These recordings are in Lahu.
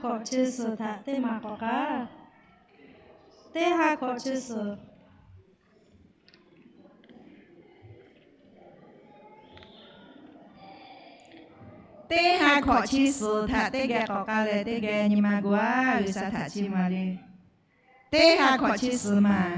hkawꞈ chi suhˍ htaꞈ teˇ maˬ k'awꞈ k'aˇ. Teˇ ha hkawꞈ chi suhˍ. Teˇ ha hkawꞈ chi suhˍ htaꞈ teˇ geh k'awꞈ k'aˇ leh, teˇ geh nyi ma gu-a. G'uiˬsha htaꞈ chiˇ mvuh le. Teˇ ha hkawꞈ chi suhˍ maˬ.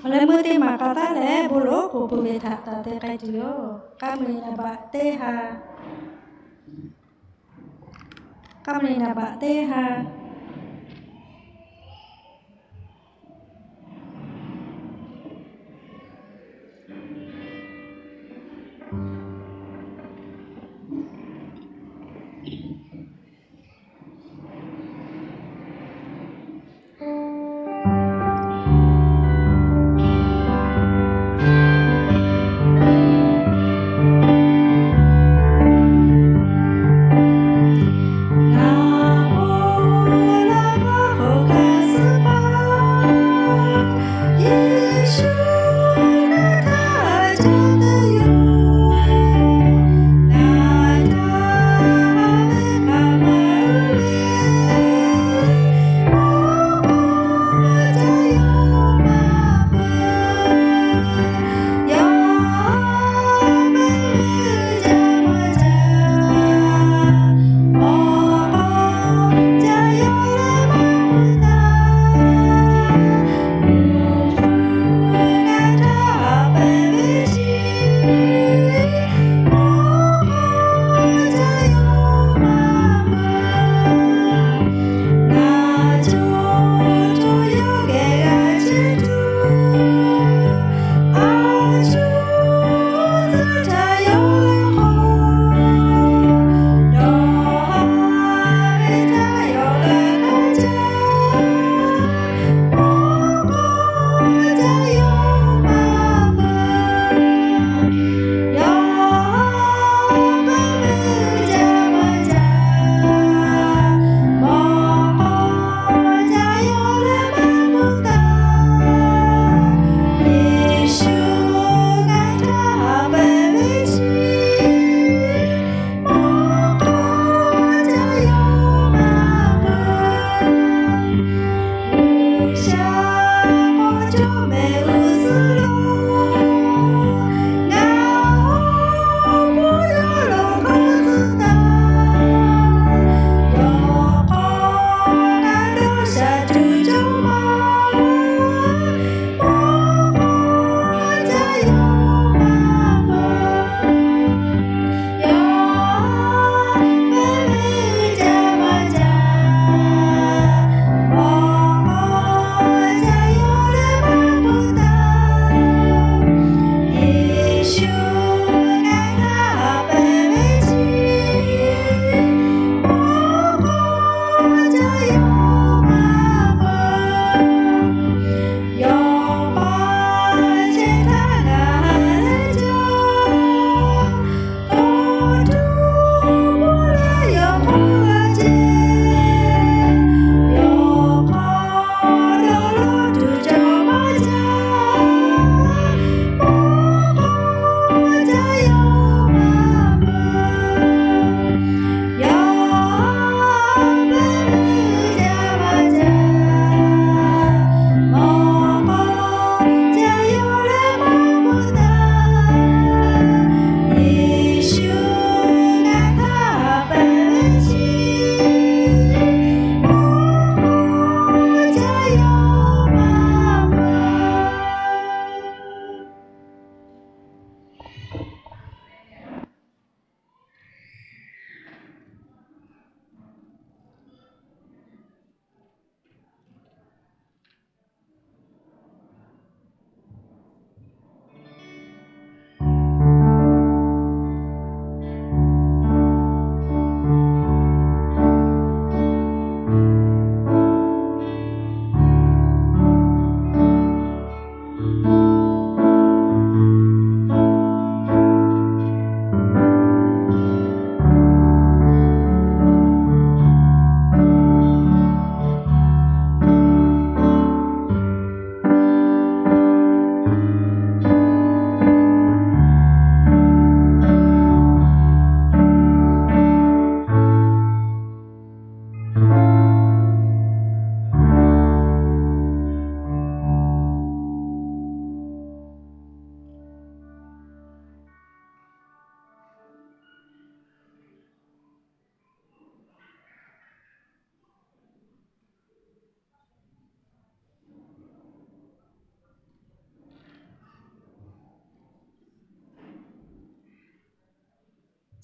Awˬ leh meuˇ teˇ maˬ k'a taˉ leh bon loˉ k'oˍ pui ve htaꞈ taˍ te k'ai tuˬ yoˬ. K'aˇ mui naˍ baꞈ teˇ ha. K'aˇ mui naˍ baꞈ teˇ ha.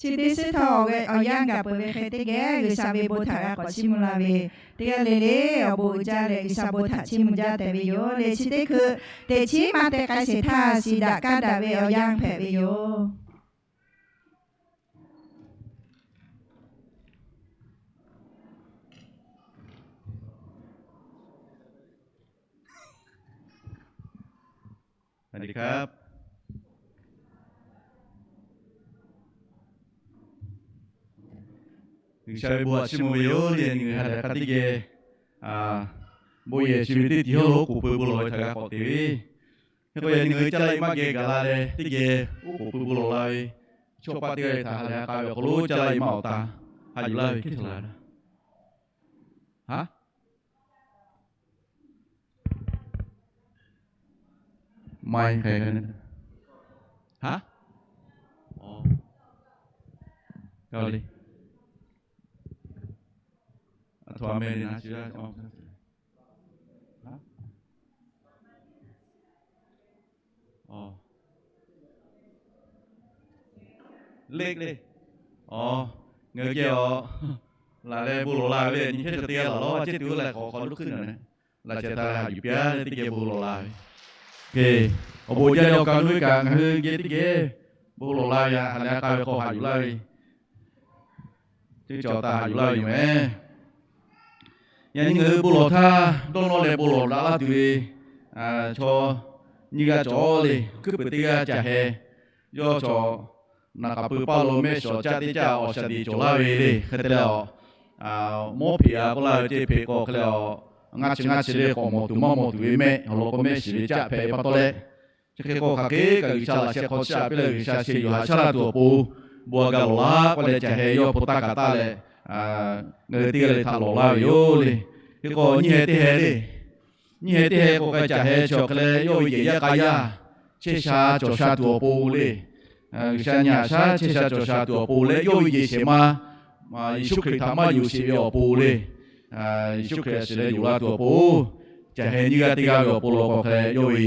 Chi teˇ shiˉ htawˇ awˬ yanˇ gaˬ peuˬ ve hk'e teˇ geh G'uiˬsha ve bon htaꞈ g'a k'awꞈ chiˇ mvuh la ve, teˇ g'aˇ le le awˬ bon uiˍ jaˇ leh G'uiˬsha bon htaꞈ chiˇ mvuh jaˇ tehꞈ ve yoˬ le. Chi teˇ hkui teꞈ chiˉ maˇ te k'ai sheˍ htaˇ, shiˍ daꞈ kaˇ daꞈ ve awˬ yanˇ hpehꞈ ve yoˬ. G'uiˬsha ve bon htaꞈ chiˇ mvuh ve yoˬ le. Ngaˬ hui ha lehˬ hk'a teˇ geh bon yehˬ chi ve teˇ tiˉ hawˉ lo oˉ k'oˍ pui bon lawˬ ve htaꞈ g'a k'awꞈ te ve. Hk'e k'o, yaꞈ nyi ngaˬ hui caˇ laˇ e maˇ geh gaˬ la leh teˇ geh oˉ k'oˍ pui bon lawˬ la ve, chaw paˆ teˇ g'aˇ ve htaꞈ ha lehˬ k'a ve awˬ hk'aw lo caˇ laˇ e maˇ awˬ ta haꞈ yuˬ laˇ ve hk'e htaꞈ la ha maˇ hk'e ha ka le a hto a meh le na chi le le. Ngaˬ hui geh awˬ laˬ leh bon lawˬ la ve le, nyi hkehˉ chaw teˇ g'aˇ laˬ lawˉ a ceh tuˬ leh k'awꞈ hk'aw lo hk'uiˉ naˬ leh, laˬ chehˇ taˍ leh haꞈ yuˬ piˇ a leh teˇ geh bon lawˬ la ve. Awˬ bon jaˇ leh awˬ kaˍ lo ve kaꞈ ngaˬ hui geh teˇ geh bon lawˬ la ve yaꞈ ha lehˬ a k'a ve hk'aw haꞈ yuˬ laˇ ve, teˇ cawˬ taˍ haꞈ yuˬ laˇ ve yoˬ meh. Yaꞈ nyi ngaˬ hui bon lawˬ htaˇ dawˇ nawˇ leh bon lawˬ daꞈ laˇ tuˬ ve chaw nyiˇ g'aˇ cawˬ le. Hkuiˉ peuˬ teˇ g'aˇ Caˬ Heh, yawˇ chaw naˍ k'aˍ pui paˇ lo mehˆ shawˍ caˆ teˇ caˆ awˬ shaˍ tiꞈ cawˬ laˇ ve le. Hk'e te leh, mawˇ hpeꞈ a k'oˆ laˇ ve ceh hpeꞈ k'o hk'e leh, ngaˇ chi ngaˇ chi le k'awꞈ mawˬ tuˬ maˇ mawˬ tuˬ ve mehˆ awˬ lawn k'o mehˆ shiˍ ve caˆ hpehꞈ ve pa taw leh, chi hk'e k'o hk'aˬ hk'e kaꞈ G'uiˬsha laꞈ sheh hk'aw chiˇ aꞈ piˇ leh G'uiˬsha sheh yoˬ haꞈ shaˉ laˇ tuˬ awˬ pon bon a ga lawˬ laˇ k'oˆ leh Caˬ Heh yawˇ hpu taˇ kaꞈ taˇ leh, ngaˬ hui teˇ g'aˇ le htaꞈ lawˬ laˇ ve yoˬ le. Hk'e k'o nyiˇ heh teˇ heh le, nyiˇ heh teˇ heh k'o k'a Caˬ Heh chi awˬ hk'e leh yawˇ ve yehˬ yaˇ k'a yaˇ chehˇ sha cawˬ sha tuˬ awˬ pon le. G'uiˬsha nyi haꞈ shaˉ chehˇ sha cawˬ sha tuˬ awˬ pon leh yawˇ ve yehˬ shehˍ ma Yeˍsuˆ Hkriꞈ htaꞈ maˇ yonˍ sheˍ ve awˬ pon le. Yeˍsuˆ Hkriꞈ a shiˍ leh yonˍ la tuˬ awˬ pon, Caˬ Heh nyiˇ g'aˇ teˇ g'aˇ ve awˬ pon law k'o hk'e leh yawˇ ve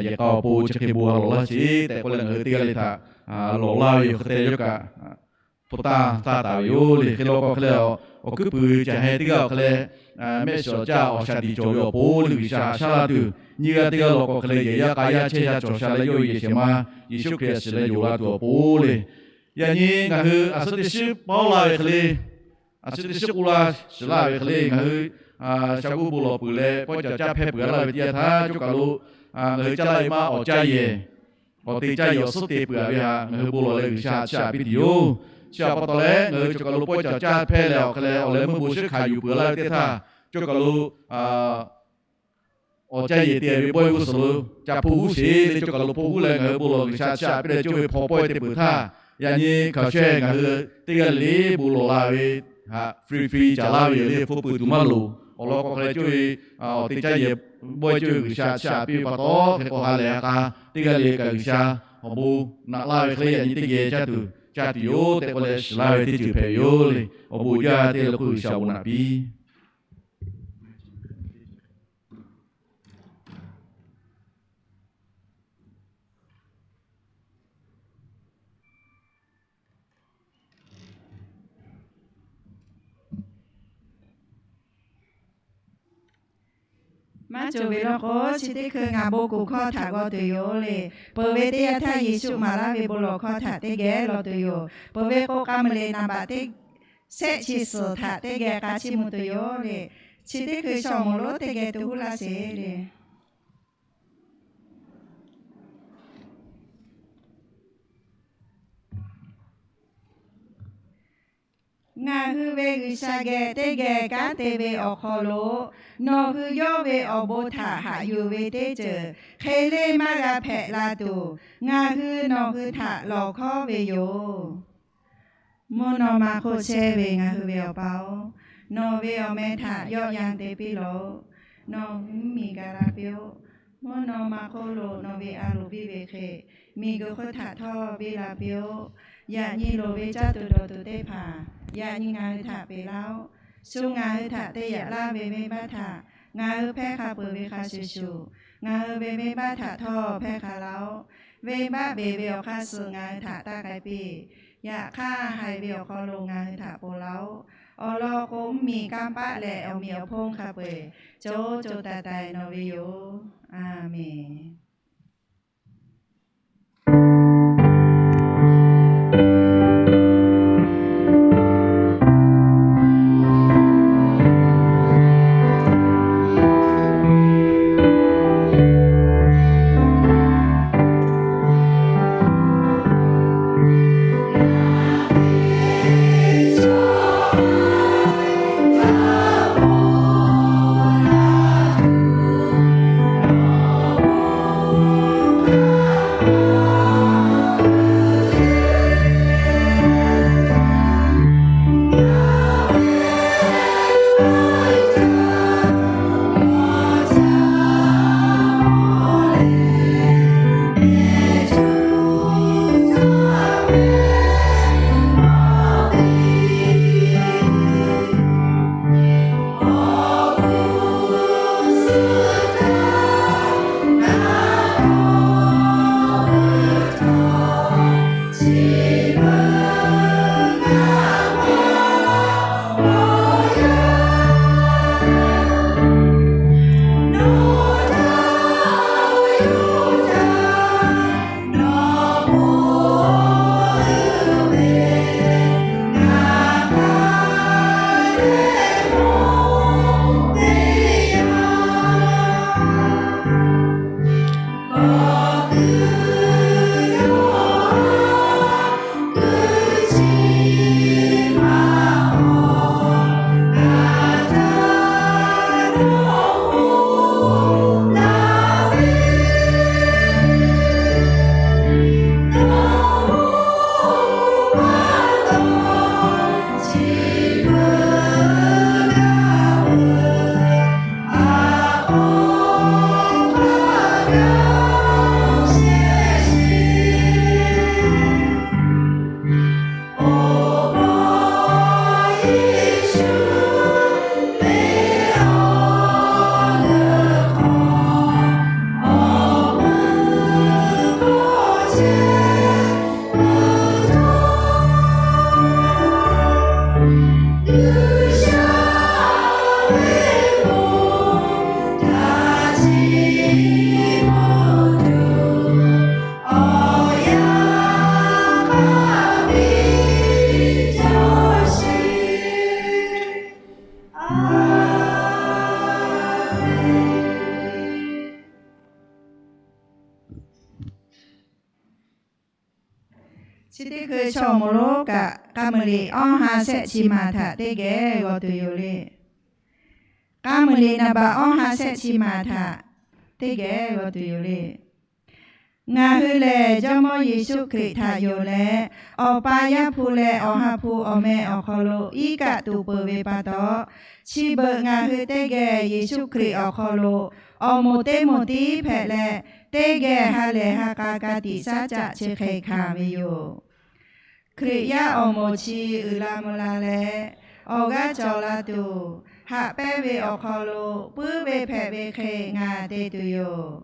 yehˬ k'a awˬ pon chi hk'e bon a lawˬ laˇ sheˍ tehꞈ k'oˆ leh ngaˬ hui teˇ g'aˇ le htaꞈ lawˬ laˇ ve yoˬ. Hk'e te leh yawˇ kaꞈ hpu taˇ taˇ taˍ ve yoˬ le. Hk'e law k'o hk'e leh, awˬ hkuiˉ puiˍ Caˬ Heh teˇ g'aˇ awˬ hk'e leh mehˆ shawˍ caˆ awˬ shaˍ tiꞈ cawˬ ve awˬ pon le G'uiˬsha haꞈ shaˉ laˇ tuˬ, nyiˇ g'aˇ teˇ g'aˇ law k'o hk'e leh yehˬ yaˇ k'a yaˇ chehˇ sha cawˬ sha leh yawˇ ve yehˬ shehˍ ma Yeˍsuˆ Hkriꞈ a shiˍ leh yonˍ la tuˬ awˬ pon le. Yaꞈ nyi ngaˬ hui a suhˉ teˇ shiˉ paw laˇ ve hk'e le, a suhˉ teˇ shiˉ k'oˆ laˇ shiˍ laˇ ve hk'e le, ngaˬ hui sha g'uˇ bon lawˬ peuˬ leh pawehˇ caˬ caˇ hpehˇ peuˬ a laˇ ve teˇ yanˇ htaˇ, cawˬ kaˬ lo ngaˬ hui caˇ laˇ ve maˇ awˬ caˇ yehˬ awˬ te caˇ yehˬ awˬ suhˉ te peuˬ a ve htaꞈ ngaˬ hui bon lawˬ leh G'uiˬsha haꞈ shaˉ aꞈ piˇ tuˬ yoˬ. Chi htaꞈ pa taw leh ngaˬ hui cawˬ kaˬ lo pawehˇ caˬ caˇ hpehˇ leh awˬ hk'e leh awˬ leh meuˇ bon shiˉ hkanˍ yuˬ peuˬ a laˇ ve teˇ htaˇ, cawˬ kaˬ lo awˬ caˇ yehˬ te ve bawehˇ g'uˇ suhˍ lo ca hpoˆ g'uˇ sheˍ le. Cawˬ kaˬ lo hpoˆ g'uˇ leh ngaˬ hui bon lawˬ G'uiˬsha haꞈ shaˉ aꞈ piˇ leh cawˇ ve hpaw pawehˇ te peuˬ htaˇ, yaꞈ nyi hkaoˍ sheh ngaˬ hui teˇ g'aˇ le le bon lawˬ la ve htaꞈ free free caˍ laˇ ve yoˬ le. Hpu peuˬ tuˬ maˇ loˍ. Awˬ lawn k'o hk'e leh cawˇ ve awˬ te caˇ yehˬ bawehˇ cawˇ ve G'uiˬsha haꞈ shaˉ aꞈ piˇ ve pa taw, hk'e k'o ha lehˬ a k'a teˇ g'aˇ le kaꞈ G'uiˬsha awˬ bon naꞈ laˇ ve hk'e le yaꞈ nyi teˇ geh caˇ tuˬ caˇ tuˬ yoˬ tehꞈ k'oˆ leh shiˍ laˇ ve teˇ ceuˬ hpehꞈ ve yoˬ le. Awˬ bon jaˇ teˇ g'aˇ le k'oˆ G'uiˬsha awˬ bon naꞈ piˇ. Maˇ cawˬ ve law k'o, chi teˇ hkui ngaˬ bon kuˬ hkawˇ htaꞈ g'aw tuˬ yoˬ le. Peuˬ ve teˇ yanˇ htaˇ Yeˍsuˆ maˍ laˇ ve bon lawˬ hkawˇ htaꞈ teˇ geh lawˬ tuˬ yoˬ. Peuˬ ve k'o k'a meuˬ le naˍ baꞈ teˇ shehˆ chi suhˍ htaꞈ teˇ geh k'a chiˇ mvuh tuˬ yoˬ le. Chi teˇ hkui shaw moˍ lonˉ teˇ geh to huˉ laˇ sheˍ le. Ngaˬ hui ve G'uiˬsha geh teˇ geh kanˉ te ve awˬ hk'aw lo, nawˬ hui yawˇ ve awˬ bon htaꞈ haꞈ yuˬ ve teˇ ceuˬ hk'e le maˇ g'a hpehꞈ la tuˬ, ngaˬ hui nawˬ hui htaꞈ lawˬ hkawˉ ve yoˬ. Mvuhˇ naw ma hk'oˆ chehˇ ve ngaˬ hui ve Awˬ pa-oˬ, nawˬ ve awˬ meh htaꞈ yawˆ yan te piˇ lawˬ. Nawˬ mvuhˇmiˬ ga la piˇ-oˆ. Mvuhˇ naw ma hk'oˆ lo nawˬ ve a loˍ biˇ ve hk'e, miˬguiˬ hk'oˆ htaꞈ htawˇ biˇ la piˇ-oˆ. Yaꞈ nyi loˍ ve caˇ tuˬ dawˬ tuˬ teˇ hpaˍ yaꞈ nyi ngaˬ hui htaꞈ peꞈ laˇ-oˆ. Shu ngaˬ hui htaꞈ te yaꞈ laˇ ve venˇbaˆ htaꞈ ngaˬ hui hpehˇ hk'a peuˬ ve hk'a shuˍ shuˍ, ngaˬ hui ve venˇbaˆ htaꞈ htawˇ hpehˇ hk'a laˇ-oˆ. Venˇbaˆ beˬ ve awˬ hk'aˇ suh ngaˬ hui htaꞈ taˇ k'ai piˇ. Yaꞈ hk'aˇ, haiˬ ve awˬ hk'aw lo ngaˬ hui htaꞈ ponˬ laˇ-oˆ. Awˬ lawn k'o, mvuhˇmiˬ kanˇ paˆ leh awˬ meꞈ awˬ hponˇ hk'a peu-eˬ co co taiˍ taiˍ nawˬ ve yoˬ. A menˬ. Chi teˇ hkui chaw awˬ moˍ lonˉ kaꞈ, k'a muiˬ liꞈ awˇ ha shehˆ chi maˬ htaꞈ teˇ geh g'aw tuˬ yoˬ le. K'a muiˬ liꞈ naˍ baꞈ awˇ ha shehˆ chi maˬ htaꞈ teˇ geh g'aw tuˬ yoˬ le. Ngaˬ hui lehˬ, Jawˇmawˇ Yeˍsuˆ Hkriꞈ htaꞈ yonˍ leh, Awˬ pa Yaˇ hpu leh Awˬ ha hpu awˬ meh awˬ hk'aw lo iˉ kaˆ tuˬ peuˬ ve pa taw, chi beuꞈ ngaˬ hui teˇ geh Yeˍsuˆ Hkriꞈ awˬ hk'aw lo awˬ moˍ teˇ moˍ tiˉ hpehꞈ leh, teˇ geh ha lehˬ ha k'a ka tiꞈ shaˉ caˆ chi hk'e hkanˍ ve yoˬ. Hkriꞈ yaˇ awˬ moˍ chi uiˍ la mvuh la leh, awˬ g'aˇ cawˬ la tuˬ, haꞈ pehnˇ ve awˬ hk'aw lo puiˉ ve hpehꞈ ve hk'e ngaˬ te tuˬ yoˬ.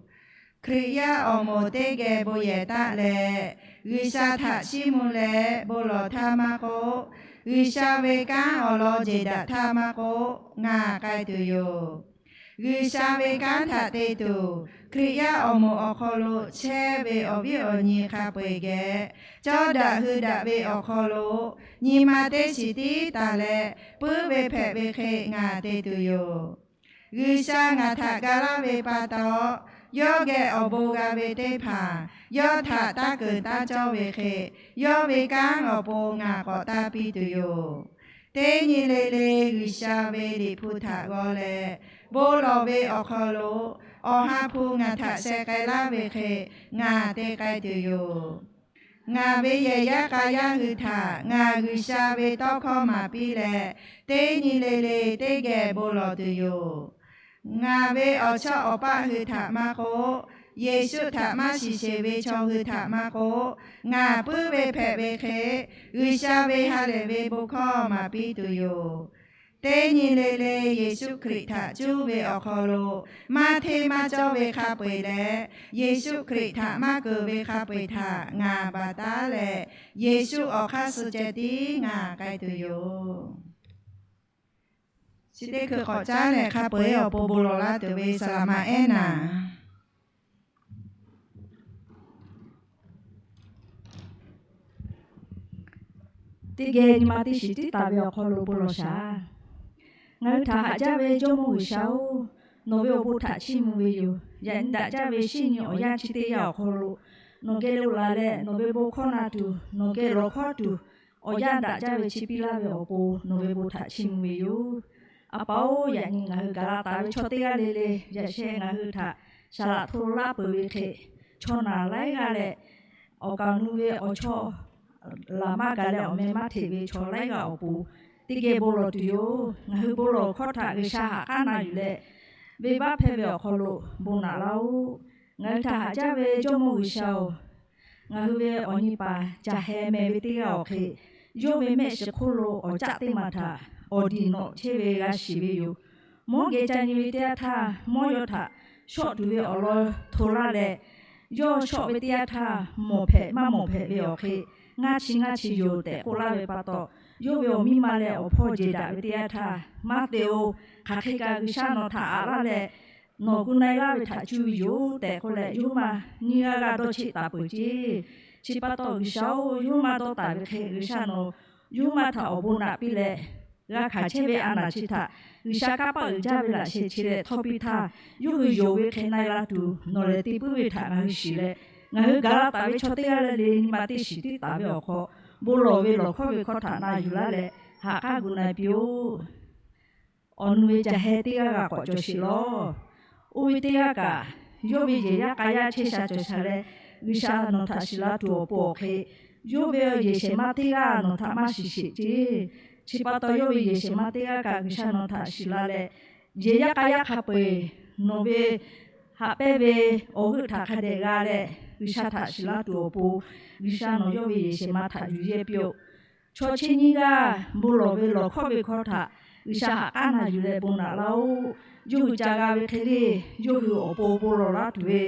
Hkriꞈ yaˇ awˬ moˍ teˇ geh bon yehˬ taˆ leh, G'uiˬsha htaꞈ chiˇ mvuh leh bon lawˬ htaˇ maˇ k'oˆ, G'uiˬsha ve kanˉ awˬ lawn jeˬ daꞈ htaˇ maˇ k'oˆ, ngaˬ k'ai tuˬ yoˬ. G'uiˬsha ve kanˉ htaꞈ te tuˬ, Hkriꞈ yaˇ awˬ moˍ awˬ hk'aw lo chehˇ ve awˬ viˉ awˬ nyi hk'a peu-eˬ geh, cawˇ daꞈ hui daꞈ ve awˬ hk'aw lo nyi ma teˇ shiˍ tiˉ taˍ leh, puiˉ ve hpehꞈ ve hk'e ngaˬ te tuˬ yoˬ. G'uiˬsha ngaˬ htaꞈ ga laˇ ve pa taw, yawˇ geh awˬ bon g'a ve teˇ hpaˍ yawˇ htaꞈ taˇ keunˍ taˇ cawˇ ve hk'e, yawˇ ve kanˉ awˬ pon ngaˬ k'awꞈ taˇ piˇ tuˬ yoˬ. Teˇ nyi le le G'uiˬsha ve Liꞈ hpu htaꞈ g'aw leh, bon lawˬ ve awˬ hk'aw lo Awˬ ha hpu ngaˬ htaꞈ sheh k'ai laˇ ve hk'e ngaˬ te k'ai tuˬ yoˬ. Ngaˬ ve yehˬ yaˇ k'a yaˇ hui htaꞈ ngaˬ G'uiˬsha ve tawˇ hkawˇ maˍ piˇ leh, teˇ nyi le le teˇ geh bon lawˬ tuˬ yoˬ. Ngaˬ ve awˬ chawˇ awˬ paˆ hui htaꞈ maˇ k'oˆ, Yeˍsuˆ htaꞈ maˇ shiˍ sheˍ ve chaw hui htaꞈ maˇ k'oˆ, ngaˬ puiˉ ve hpehꞈ ve hk'e, G'uiˬsha ve ha lehˬ ve bon hkawˇ maˍ piˇ tuˬ yoˬ. Teˇ nyi le le Yeˍsuˆ Hkriꞈ htaꞈ cuˇ ve awˬ hk'aw lo, maˇ hteˇ maˇ cawˇ ve hk'a peu-eˬ leh, Yeˍsuˆ Hkriꞈ htaꞈ maˇ keunˍ ve hk'a peu-eˬ htaꞈ ngaˬ baˬ taˉ leh, Yeˍsuˆ awˬ hk'aˇ suh ceh tiˉ ngaˬ k'ai tuˬ yoˬ. Chi teˇ hkui k'awꞈ caˉ leh hk'a peu-eˬ awˬ pon bon lawˬ laˇ tuˬ ve saˍ laꞈ ma ehˉ naˍ. Teˇ geh nyi ma teˇ shiˍ tiˉ taˍ ve awˬ hk'aw lo bon lawˬ shaˍ. Ngaˬ hui htaꞈ haꞈ jaˇ ve Jawˇmawˇ G'uiˬsha-oˬ, nawˬ ve awˬ bon htaꞈ chiˇ mvuh ve yoˬ. Yaꞈ nyi daꞈ jaˇ ve shinˉ nyi awˬ yanˇ chi teˇ yanˇ awˬ hk'aw lo, nawˬ geh lo laˬ leh nawˬ ve bon hkawˇ na tuˬ, nawˬ geh lawˬ hkawˇ tuˬ, awˬ yanˇ daꞈ jaˇ ve chi piˇ laˇ ve awˬ pon nawˬ ve bon htaꞈ chiˇ mvuh ve yoˬ. A pa-oˬ, yaꞈ nyi ngaˬ hui gaˬ la taˍ ve chaw teˇ g'aˇ le le yaꞈ sheh ngaˬ hui htaꞈ shaˍ laꞈ hto laˇ peuˬ ve hk'e, chaw naˬ laiˉ g'aˇ leh awˬ kaˍ nu ve awˬ chawˇ laˬ maˇ gaˬ leh awˬ meh maˇ hteꞈ ve chaw laiˉ g'aˇ awˬ pon teˇ geh bon lawˬ tuˬ yoˬ. Ngaˬ hui bon lawˬ hkawˇ htaꞈ G'uiˬsha haꞈ k'aˉ na yuˬ leh, venˇbaˆ hpehˇ ve awˬ hk'aw lo bon naꞈ laˇ-oˆ. Ngaˬ hui htaꞈ haꞈ jaˇ ve Jawˇmawˇ G'uiˬsha-oˬ, ngaˬ hui ve awˬ nyi paˍ Caˬ Heh meh ve teˇ g'aˇ awˬ hk'e, yawˇ ve mehˆ shiˍ hk'oˆ lo awˬ caˆ teˇ maˬ htaꞈ awˬ diˬ nawꞈ chehˇ ve g'a shiˍ ve yoˬ. Mawˇ geh ca nyi ve teˇ yanˇ htaˇ, mawˇ yawˇ htaꞈ shawˆ tuˬ ve awˬ lawn hto laˇ leh, yawˇ shawˆ ve teˇ yanˇ htaˇ mawˬ hpehꞈ maˇ mawˬ hpehꞈ ve awˬ hk'e, ngaˇ chi ngaˇ chi yoˬ tehꞈ k'oˆ laˇ ve pa taw, yawˇ ve awˬ miˇ ma leh awˬ hpawˇ jeˬ daꞈ ve teˇ yanˇ htaˇ, Maˇ te-oˬ, hk'aˬ hk'e kaꞈ G'uiˬsha nawˬ htaꞈ aꞈ laˇ leh, nawˬ gu na-e laˇ ve htaꞈ cuˇ ve yoˬ tehꞈ k'oˆ leh, yawˇ hui maˇ nyiˇ g'aˇ g'aˇ dawˇ cheˆ taˍ peuˬ ceˇ. Chi pa taw, G'uiˬsha-oˬ, yawˇ hui maˇ dawˇ taˍ ve hk'e G'uiˬsha nawˬ yawˇ hui maˇ htaꞈ awˬ bon naꞈ piˇ leh, g'a hkanˍ chehˇ ve a naˬ chi htaꞈ G'uiˬsha kanˇ paˆ uiˍ jaˇ ve laꞈ sheh chi leh htawˇ piˇ htaˇ, yawˇ hui yonˍ ve hk'e na-e la tuˬ nawˬ lehˬ te puiˉ ve htaꞈ ngaˬ hui shiˍ leh, ngaˬ hui gaˬ la taˍ ve chaw teˇ g'aˇ le le nyi ma teˇ shiˍ tiˉ taˍ ve awˬ hk'aw, bon lawˬ ve lawˬ hkawˇ ve hkawˇ htaꞈ na yuˬ laˇ leh, haꞈ k'aˉ gu na-e piˇ-oˆ. Awˬ nu ve Caˬ Heh teˇ g'aˇ g'a k'awꞈ cawˬ sheˍ lawˬ. Oˇ ve teˇ g'aˇ kaꞈ, yawˇ ve yehˬ yaˇ k'a yaˇ chehˇ sha cawˬ sha leh, G'uiˬsha nawˬ htaꞈ shiˍ la tuˬ awˬ pon awˬ hk'e, yawˇ ve yehˬ shehˍ ma teˇ g'aˇ nawˬ htaꞈ maˇ shiˍ sheˍ ceˇ. Chi pa taw, yawˇ ve yehˬ shehˍ ma teˇ g'aˇ kaꞈ G'uiˬsha nawˬ htaꞈ shiˍ la leh, yehˬ yaˇ k'a yaˇ hk'a peu-eˬ nawˬ ve haꞈ pehnˇ ve awˬ g'euˆ htaꞈ hk'a dehꞈ g'a leh, G'uiˬsha htaꞈ shiˍ la tuˬ awˬ pon, G'uiˬsha nawˬ yawˇ ve yehˬ shehˍ ma htaꞈ yuˬ yehˇ piˇ-oˆ. Chaw chi nyiˇ g'aˇ bon lawˬ ve lawˬ hkawˇ ve hkawˇ htaꞈ G'uiˬsha haꞈ k'aˉ na yuˬ leh bon naꞈ laˇ-oˆ. Yawˇ hui ca g'a ve hk'e le, yawˇ hui awˬ pon bon lawˬ laˇ tuˬ ve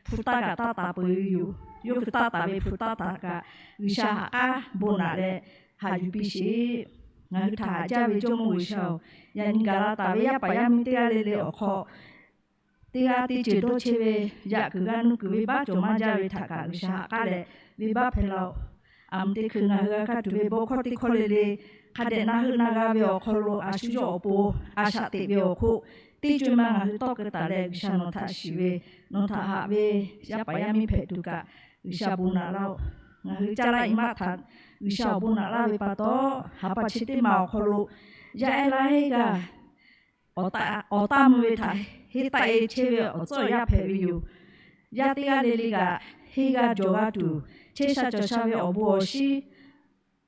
hpu taˇ kaꞈ taˇ taˍ peuˬ ve yoˬ. Yawˇ hui taˇ taˍ ve hpu taˇ htaꞈ kaꞈ G'uiˬsha haꞈ k'aˉ bon naꞈ leh haꞈ yuˬ piˇ sheˍ. Ngaˬ hui htaꞈ haꞈ jaˇ ve Jawˇmawˇ G'uiˬsha-oˬ, yaꞈ nyi gaˬ la taˍ ve yaˇ paˍ yaˇ miˇ teˇ g'aˇ le le awˬ hk'aw, teˇ g'aˇ teˇ ceuˬ dawˇ chehˇ ve, yaꞈ kuiˬ g'a nuˇ kuiˬ venˇbaˆ cawˬ maˇ jaˇ ve htaꞈ kaꞈ G'uiˬsha haꞈ k'aˉ leh venˇbaˆ hpehˇ laˇ-oˆ. A meuˇ teˇ hkui ngaˬ hui g'a kaˇ tuˬ ve bon hkawˇ teˇ hkawˇ le le, hk'a dehꞈ na heuˆ na g'a ve awˬ hk'aw lo a shu yawˇ awˬ pon a shaꞈ teꞈ ve awˬ hk'oˆ, teˇ co-e ma ngaˬ hui tawˇ keu taˍ leh G'uiˬsha nawˬ htaꞈ shiˍ ve, nawˬ htaꞈ haꞈ ve yaˇ paˍ yaˇ miˇ hpehꞈ tuˬ kaꞈ G'uiˬsha bon naꞈ laˇ-oˆ. Ngaˬ hui caˇ laˇ i maˆ htaꞈ G'uiˬsha awˬ bon naꞈ laˇ ve pa taw, ha pa chi teˇ maˬ awˬ hk'aw lo yaˇ ehˉ laˇ heˆ g'aˇ awˬ taˆ mvuh ve htaꞈ henˇ taˆ-e chehˇ ve awˬ tcuhˉ awˬ yanˇ hpehꞈ ve yoˬ. Yaˇ teˇ g'aˇ le le kaꞈ henˇ g'a jawˬ g'a tuˬ, chehˇ sha cawˬ sha ve awˬ bon awˬ shinˉ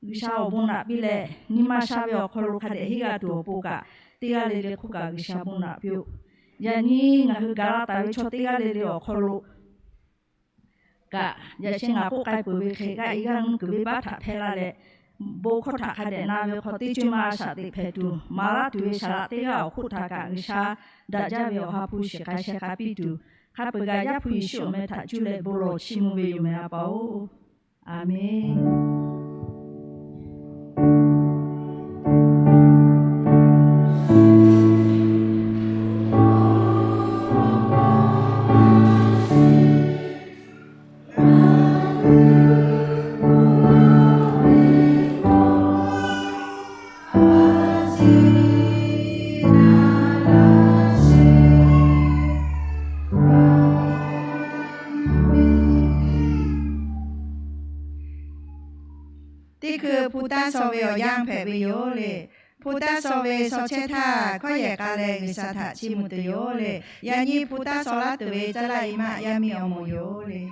G'uiˬsha awˬ bon naꞈ piˇ leh, nyi ma sha ve awˬ hk'aw lo hk'a dehꞈ henˇ g'a tuˬ awˬ pon kaꞈ, teˇ g'aˇ le le hk'oˆ kaꞈ G'uiˬsha bon naꞈ piˇ-oˆ. Yaꞈ nyi ngaˬ hui gaˬ la taˍ ve chaw teˇ g'aˇ le le awˬ hk'aw lo kaꞈ, yaꞈ sheh ngaˬ k'oˆ k'ai peuˬ ve hk'e g'aˇ i g'aˇ nuˇ kuiˬ venˇbaˆ htaꞈ hpehˇ laˇ leh, bon hkawˇ htaꞈ hk'a dehꞈ na ve hk'aw teˇ co-e ma a shaꞈ teꞈ hpehꞈ tuˬ, maˍ laˇ tuˬ ve saˍ laꞈ teˇ g'aˇ awˬ hk'oˆ htaꞈ kaꞈ G'uiˬsha daꞈ jaˇ ve awˬ ha hpu shiˍ k'ai sheh k'ai piˇ tuˬ, hk'a peu-eˬ kaꞈ Yaˇ hpu Yeˍsuˆ awˬ meh htaꞈ cuˇ leh bon lawˬ chiˇ mvuh ve yoˬ meh a pa-oˬ. Aˍmenˍ. Teˇ hkui hpu taˇ shaw ve awˬ yanˇ hpehꞈ ve yoˬ le. Hpu taˇ shaw ve shaw chehˇ htaˇ, hkawˇ yehˬ k'a leh G'uiˬsha htaꞈ chiˇ mvuh tuˬ yoˬ le. Yaꞈ nyi hpu taˇ shaw laˇ tuˬ ve caˇ laˇ i maˆ yaˇ miˇ awˬ moˍ yoˬ le.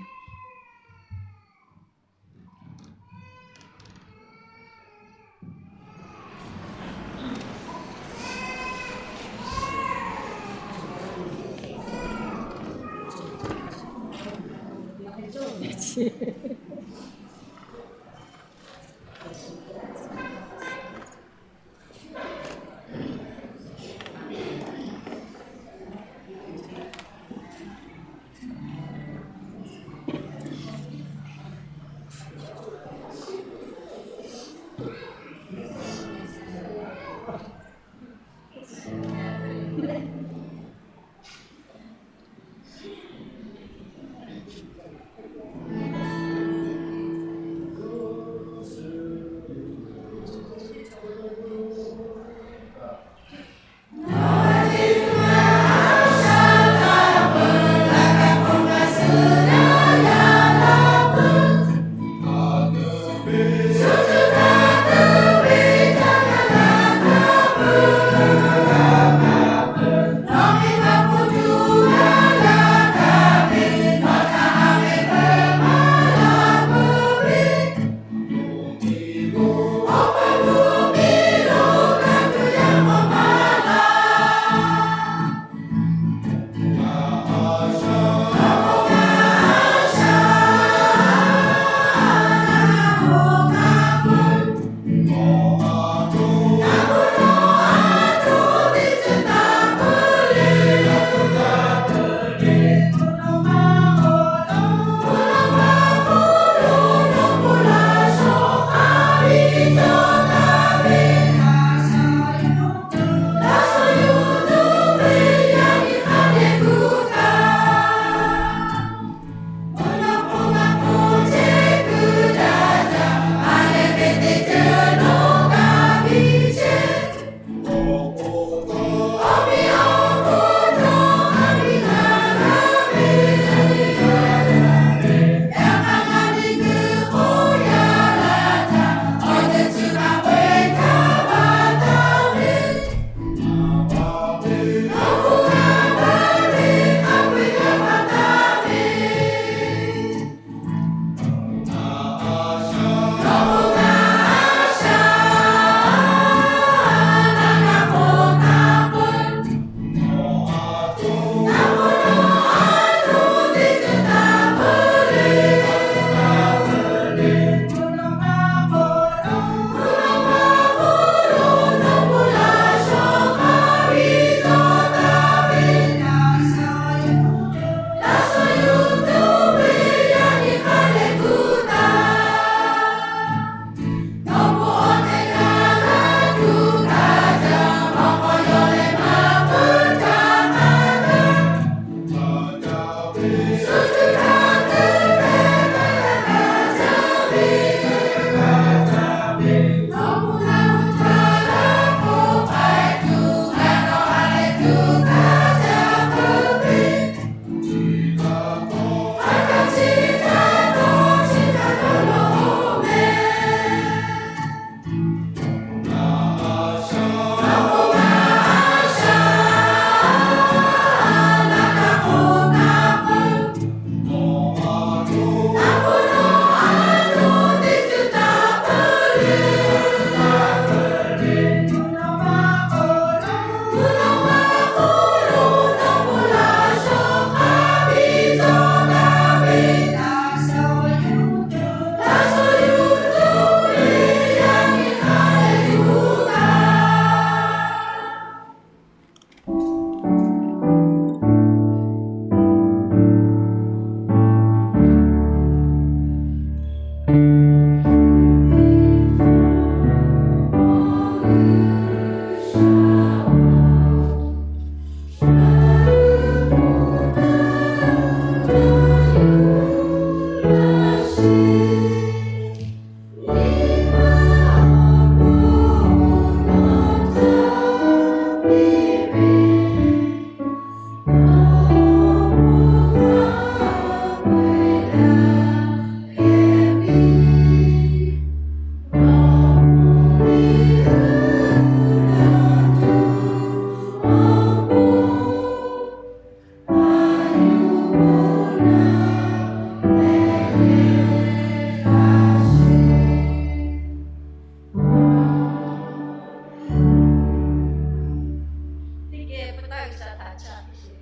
Teˇ geh peuˬ taˇ G'uiˬsha htaꞈ ca piˇ sheˍ.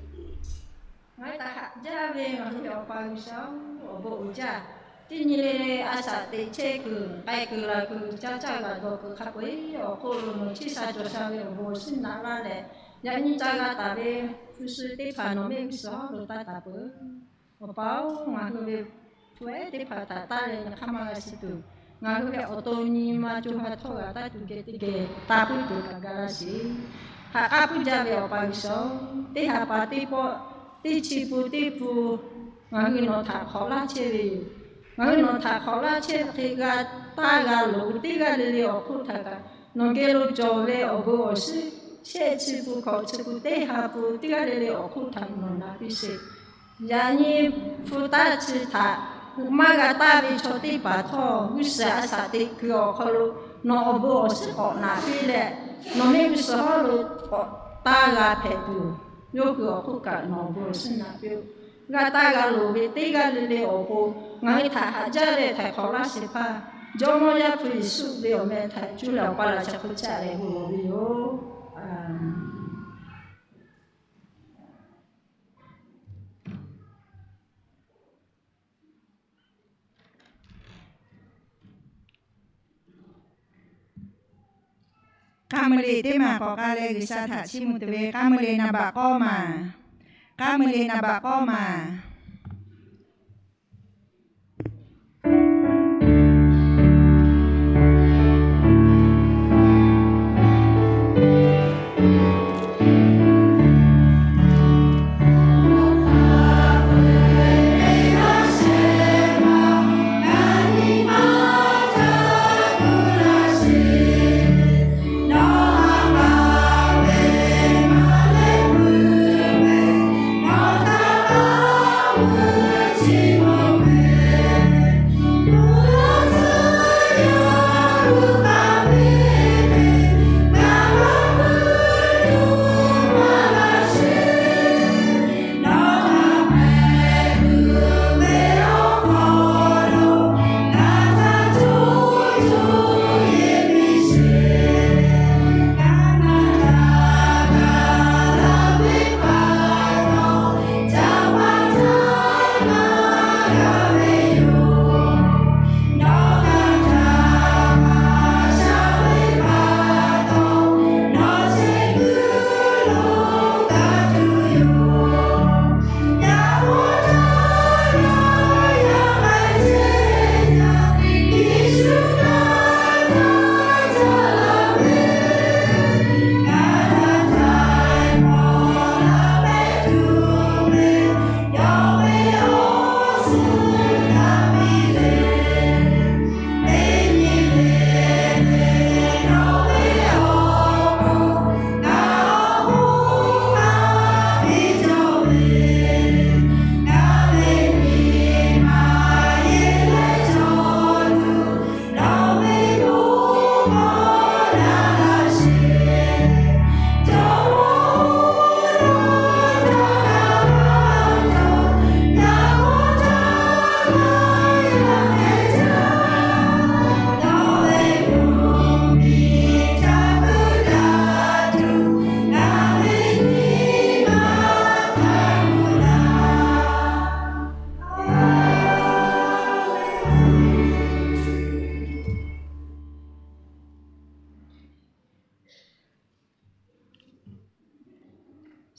Ngaˬ hui htaꞈ haꞈ jaˇ ve ngaˬ hui ve Awˬ pa G'uiˬsha-oˬ, awˬ bon uiˍ jaˇ. Teˇ nyi le le a shaꞈ teꞈ chehˇ kuiˬ, k'ai kuiˬ, laˬ kuiˬ, caˇ caˇ g'aꞈ dawˬ kuiˬ hk'a peu-eˬ awˬ hk'oˆ lo nawˬ chiˇ sha cawˬ sha ve awˬ bon awˬ shinˉ naꞈ laˇ leh, yaꞈ nyi ca g'a taˍ ve hpu shi teˇ hpaˍ nawˬ mehˆ g'uˇ suhˍ lo taˇ taˍ peuˬ. Awˬ pa-oˬ, ngaˬ hui ve hpu ehˉ teˇ hpaˍ htaꞈ taˇ leh nyi hk'aˇ maˇ g'a shiˍ tuˬ, Ngaˬ hui ve awˬ to nyi ma co ha htawˇ g'a taˇ tuˬ geh teˇ geh taˇ puiˉ tuˬ kaꞈ gaˬ laˇ sheˍ. Haꞈ k'aˉ puiˉ jaˇ ve Awˬ pa G'uiˬsha-oˬ, teˇ ha pa teˇ pawˆ, teˇ chi pun teˇ pun, ngaˬ hui nawˬ htaꞈ hk'awꞈ laˇ chehˇ ve yoˬ. Ngaˬ hui nawˬ htaꞈ hk'awꞈ laˇ chehˇ hk'e g'a taˇ g'a loˍ ve teˇ g'aˇ le le awˬ hk'oˆ htaꞈ kaꞈ, nawˬ geh lo cawˬ ve awˬ bon awˬ shinˉ shehˆ chi pun hkawꞈ chi pun teˇ ha pun teˇ g'aˇ le le awˬ hk'oˆ htaꞈ nawˬ na piˇ sheˍ. Yaꞈ nyi hpu taˇ chi htaꞈ maˇ g'a taˇ ve chaw teˇ hpaˍ htawˇ, g'uˇ suhˍ a shaꞈ teꞈ kuiˬ awˬ hk'aw lo nawˬ awˬ bon awˬ shinˉ k'awꞈ naꞈ piˇ leh, nawˬ mehˆ g'uˇ suhˍ hawˉ lo k'awꞈ taˇ g'a hpehꞈ tuˬ, yawˇ hui awˬ hk'oˆ kaꞈ nawˬ awˬ bon awˬ shinˉ naꞈ piˇ-oˆ. G'a taˇ g'a loˍ ve teˇ g'aˇ le le awˬ pon ngaˬ hui htaꞈ haꞈ jaˇ leh htaiˍ hk'awꞈ laˇ shehˍ hpaˇ, Jawˇmawˇ Yaˇ hpu Yeˍsuˆ ve awˬ meh htaꞈ cuˇ leh Awˬ pa laꞈ sheh hk'oˆ caˆ leh g'uˇ lawˬ ve yoˬ. K'aˇ meuˇ le teˇ maˬ k'awꞈ k'ai leh G'uiˬsha htaꞈ chiˇ mvuh tuˬ ve, k'aˇ meuˇ le naˍ baꞈ k'awˇ maˬ. K'aˇ meuˇ le naˍ baꞈ k'awˇ maˬ.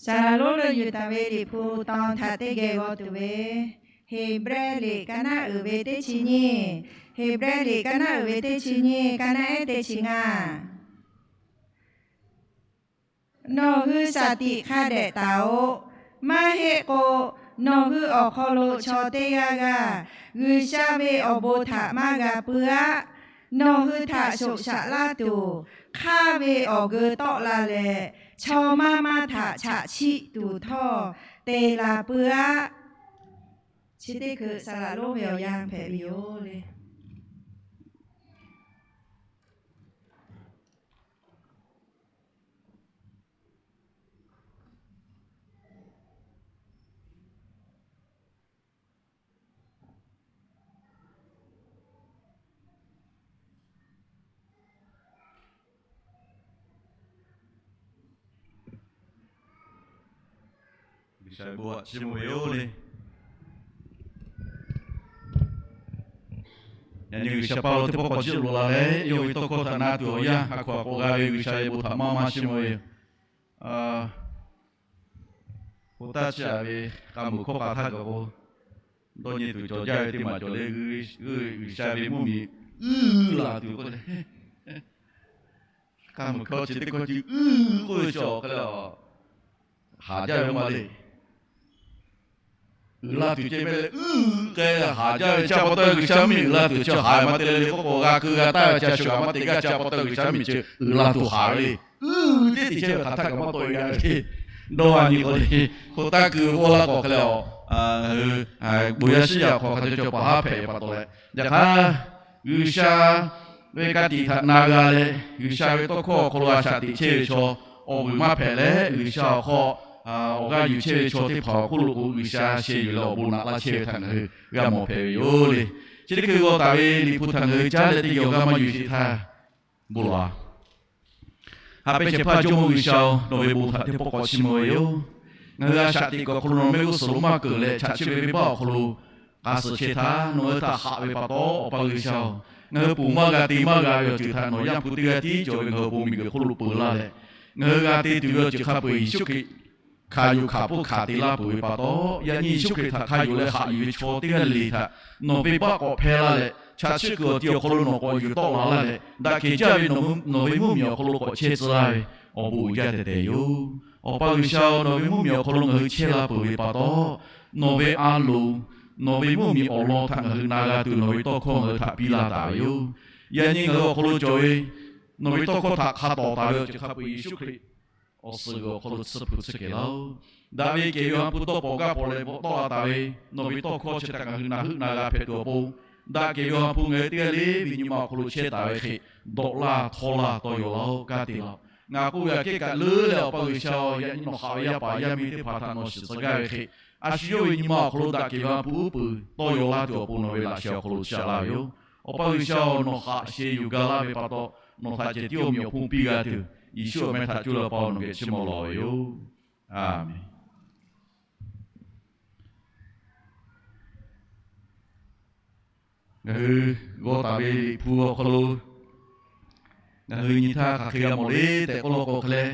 Saˍ laˍ lonˉ leuˆ yuˬ taˍ ve Liꞈ hpu tawn htaꞈ teˇ geh g'aw tuˬ ve, Heˍbrehˇ liꞈ ka naˆ uiˍ ve teˇ chi nyiˇ, Heˍbrehˇ liꞈ ka naˆ uiˍ ve teˇ chi nyiˇ, ka naˆ ehˉ teˇ chi ngaˇ. Nawˬ hui shaˍ tiꞈ hk'a dehꞈ taˍ-oꞈ. Maˇ heˆ k'o, nawˬ hui awˬ hk'aw lo chaw teˇ g'aˇ g'aˇ G'uiˬsha ve awˬ bon htaꞈ maˇ g'a puiˉ-aˆ. Nawˬ hui htaꞈ shoꞈ shaꞈ laˇ tuˬ, hk'aˇ ve awˬ geu tawˆ la leh, chaw maˇ maˇ htaꞈ chaꞈ chiˆ tuˬ htawˇ te la puiˉ-aˆ. Chi teˇ hkui saˍ laˍ lonˉ ve awˬ yanˇ hpehꞈ ve yoˬ le. G'uiˬsha bon htaꞈ chiˇ mvuh ve yoˬ le. Yaꞈ nyi G'uiˬsha paˇ lo teˇ pawˆ k'awꞈ jiˆ loꞈ la leh, yawˇ ve tawˇ hkawˇ htaꞈ na tuˬ awˬ yanˇ ha hkawꞈ k'awꞈ g'a ve G'uiˬsha ve bon htaꞈ maˇ maˇ chiˇ mvuh ve yoˬ. K'o taˇ chiˇ aꞈ ve k'a muiˬ hkawˇ k'a htaˇ kaꞈ k'o, dawˇ nyi tuˬ cawˬ jaˇ ve teˇ maˬ cawˬ le. G'uiˬsha ve mvuhˇmiˬ uiˍ la tuˬ k'oˆ le. K'aˇ meuˬ hkawˇ chi teˇ hkawˇ chi uiˍ k'oˆ ve chi awˬ hk'e le, haˍ jaˇ ve maˇ le. Uiˍ la tuˬ ceh mehˆ leh uiˍ k'ai haˍ jaˇ ve chi pa taw, G'uiˬsha mvuhˇmiˬ uiˍ la tuˬ chi haˍ maˇ te le le k'oˆ k'o, g'a keu g'a taˍ ve chi shu g'a maˇ te gaˇ chi pa taw, G'uiˬsha mvuhˇmiˬ chi uiˍ la tuˬ haˍ ve le. Uiˍ teˇ te chehˇ ve hk'aˬ htaˇ kaꞈ maˇ tawˆ e g'a ve le. Dawˇ a nyi k'o le, hk'o taˇ keu k'oˆ laˇ k'awꞈ hk'e leh, a, bon yaˇ shiˉ yaꞈ hk'aw hk'a cawˇ cawˇ paˍ haˉ hpehꞈ ve pa taw leh, yaꞈ hk'aˇ G'uiˬsha ve ka tiꞈ htaꞈ na g'a leh, G'uiˬsha ve tawˇ hkawˇ awˬ hk'aw lo a shaꞈ teꞈ chehˇ ve chaw, awˬ vuiˬ maˇ hpehꞈ leh, G'uiˬsha awˬ hk'aw awˬ g'aˇ yuˬ chehˇ ve chaw teˇ hpaˍ awˬ hk'oˆ lo k'o, G'uiˬsha sheh yuˬ leh awˬ bon naꞈ laˇ chehˇ ve htaꞈ ngaˬ hui g'a mawˬ hpehꞈ ve yoˬ le. Chi teˇ hkui g'aw taˍ ve Liꞈ hpu htaꞈ ngaˬ hui caˉ leh teˇ geh awˬ g'aˇ maˇ yuˬ sheˍ htaˇ, bon lawˬ a. Haꞈ pehnˇ shehˍ hpaˇ Jawˇmawˇ G'uiˬsha-oˬ, nawˬ ve bon htaꞈ teˇ pawˆ k'awꞈ chiˇ mvuh ve yoˬ. Ngaˬ hui a shaꞈ teꞈ kuiˬ awˬ hk'aw lo nawˬ mehˆ g'uˇ suhˍ lo maˇ keunˍ leh, chaꞈ chiˆ ve venˇbaˆ awˬ hk'aw lo k'a suhˍ chehˇ htaˇ, nawˬ hui htaꞈ haꞈ ve pa taw, Awˬ pa G'uiˬsha, ngaˬ hui ponˬ maˇ g'a te maˇ g'a ve awˬ ceuˬ htaꞈ nawˬ Yaˇ hpu teˇ g'aˇ tiˉ cawˬ ve ngaˬ hui awˬ pon miˬguiˬ hk'oˆ lo peuˬ laˇ leh, ngaˬ hui g'a te tuˬ ve awˬ ceuˬ hk'a peu-eˬ Yeˍsuˆ Hkriꞈ hkanˍ yuˬ hkanˍ hpfuhˇ hkanˍ te laˇ peuˬ ve pa taw, yaꞈ nyi Yeˍsuˆ Hkriꞈ htaꞈ hk'a yonˍ leh haꞈ yuˬ ve chaw teˇ g'aˇ le le htaꞈ nawˬ venˇbaˆ k'awꞈ hpehˇ laˇ leh, chaꞈ chiˆ kuiˬ awˬ ti awˬ hk'aw lo nawˬ k'awꞈ yuˬ tawˆ la laˇ leh, daꞈ kehˬ jaˇ ve nawˬ ve mvuhˇmiˬ awˬ hk'aw lo k'awꞈ chehˇ tcuh laˇ ve awˬ bon uiˍ jaˇ tehꞈ tehꞈ yoˬ. Awˬ pa G'uiˬsha-oˬ, nawˬ ve mvuhˇmiˬ awˬ hk'aw lo ngaˬ hui chehˇ la peuˬ ve pa taw, nawˬ ve a loˍ, nawˬ ve mvuhˇmiˬ awˬ lawn htaꞈ ngaˬ hui na g'a tuˬ nawˬ ve tawˇ hkawˇ ngaˬ hui htaꞈ piˇ laˇ taˍ ve yoˬ. Yaꞈ nyi ngaˬ hui awˬ hk'aw lo cawˬ ve nawˬ ve tawˇ hkawˇ htaꞈ hk'a tawˍ taˍ ve awˬ ceuˬ hk'a peu-eˬ Yeˍsuˆ Hkriꞈ awˬ suhˍ g'uiˬ awˬ hk'aw lo tsuhˇ hpu tsuhˇ kehˬ laˇ-oˬ. Daꞈ ve kehˬ ve awˬ ha hpu dawˇ pawnˍ gaˇ pawnˍ leh bvuhꞈ tawˆ la taˍ ve nawˬ ve tawˇ hkawˇ chi htaꞈ ngaˬ hui na heuˆ na g'a hpehꞈ tuˬ awˬ pon, daꞈ kehˬ ve awˬ ha hpu ngaˬ hui teˇ g'aˇ le ve nyi ma awˬ hk'aw lo chehˇ taˍ ve hk'e, dawꞈ laˇ htawˇ laˇ tawˇ yaw laˇ-oˬ. Kanˉ te laˇ-oˬ. Ngaˬ k'oˆ ve aꞈ kehˉ kaꞈ leuˉ leh, Awˬ pa G'uiˬsha-oˬ, yaꞈ nyi nawˬ haꞈ ve yaˇ paˍ yaˇ miˇ teˇ hpaˍ htaꞈ nawˬ shiˍ tcuh gaˇ ve hk'e, a shu yawˇ ve nyi ma awˬ hk'aw lo daꞈ kehˬ ve awˬ ha hpu uˉ peunˍ tawˇ yaw laˇ tuˬ awˬ pon nawˬ ve laꞈ sheh awˬ hk'aw lo shiˍ laˇ ve yoˬ. Awˬ pa G'uiˬsha-oˬ, nawˬ haꞈ sheh yuˬ ga laˇ ve pa taw, nawˬ htaꞈ ceh tiˉ awˬ meꞈ awˬ hponˇ piˇ g'a tuˬ, Yeˍsuˆ awˬ meh htaꞈ cuˇ leh Awˬ pa nawˬ geh chiˇ mvuh lawˬ ve yoˬ. A menˍ. Ngaˬ hui g'aw taˍ ve Liꞈ hpu awˬ hk'aw lo ngaˬ hui nyi htaˇ hk'aˬ hk'e g'a mawˬ le tehꞈ k'oˆ law k'o hk'e leh,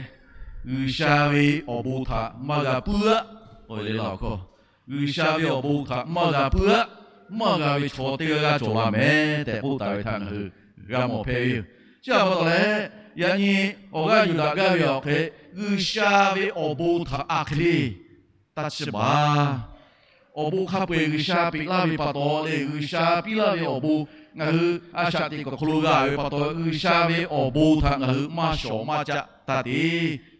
G'uiˬsha ve awˬ bon htaꞈ maˇ g'a puiˉ aˆ. K'oˆ ve le laˇ awˬ hkawˇ, G'uiˬsha ve awˬ bon htaꞈ maˇ g'a puiˉ aˆ, maˇ g'a ve chaw teˇ g'aˇ g'aˇ cawˬ la mehˍ tehꞈ k'oˆ taˍ ve htaꞈ ngaˬ hui g'a mawˬ hpehꞈ ve yoˬ. Chi htaꞈ pa taw leh, yaꞈ nyi awˬ g'aˇ yuˬ daꞈ gaˇ ve awˬ hk'e, G'uiˬsha ve awˬ bon htaꞈ a hk'e le taˇ chiˇ baˬ. Awˬ bon hk'a peu-eˬ G'uiˬsha peꞈ laˇ ve pa taw leh, G'uiˬsha piˇ laˇ ve awˬ bon ngaˬ hui a shaꞈ teꞈ kuiˬ awˬ hk'aw lo g'a ve pa taw, G'uiˬsha ve awˬ bon htaꞈ ngaˬ hui maˇ shawˍ maˇ caˆ taˇ te.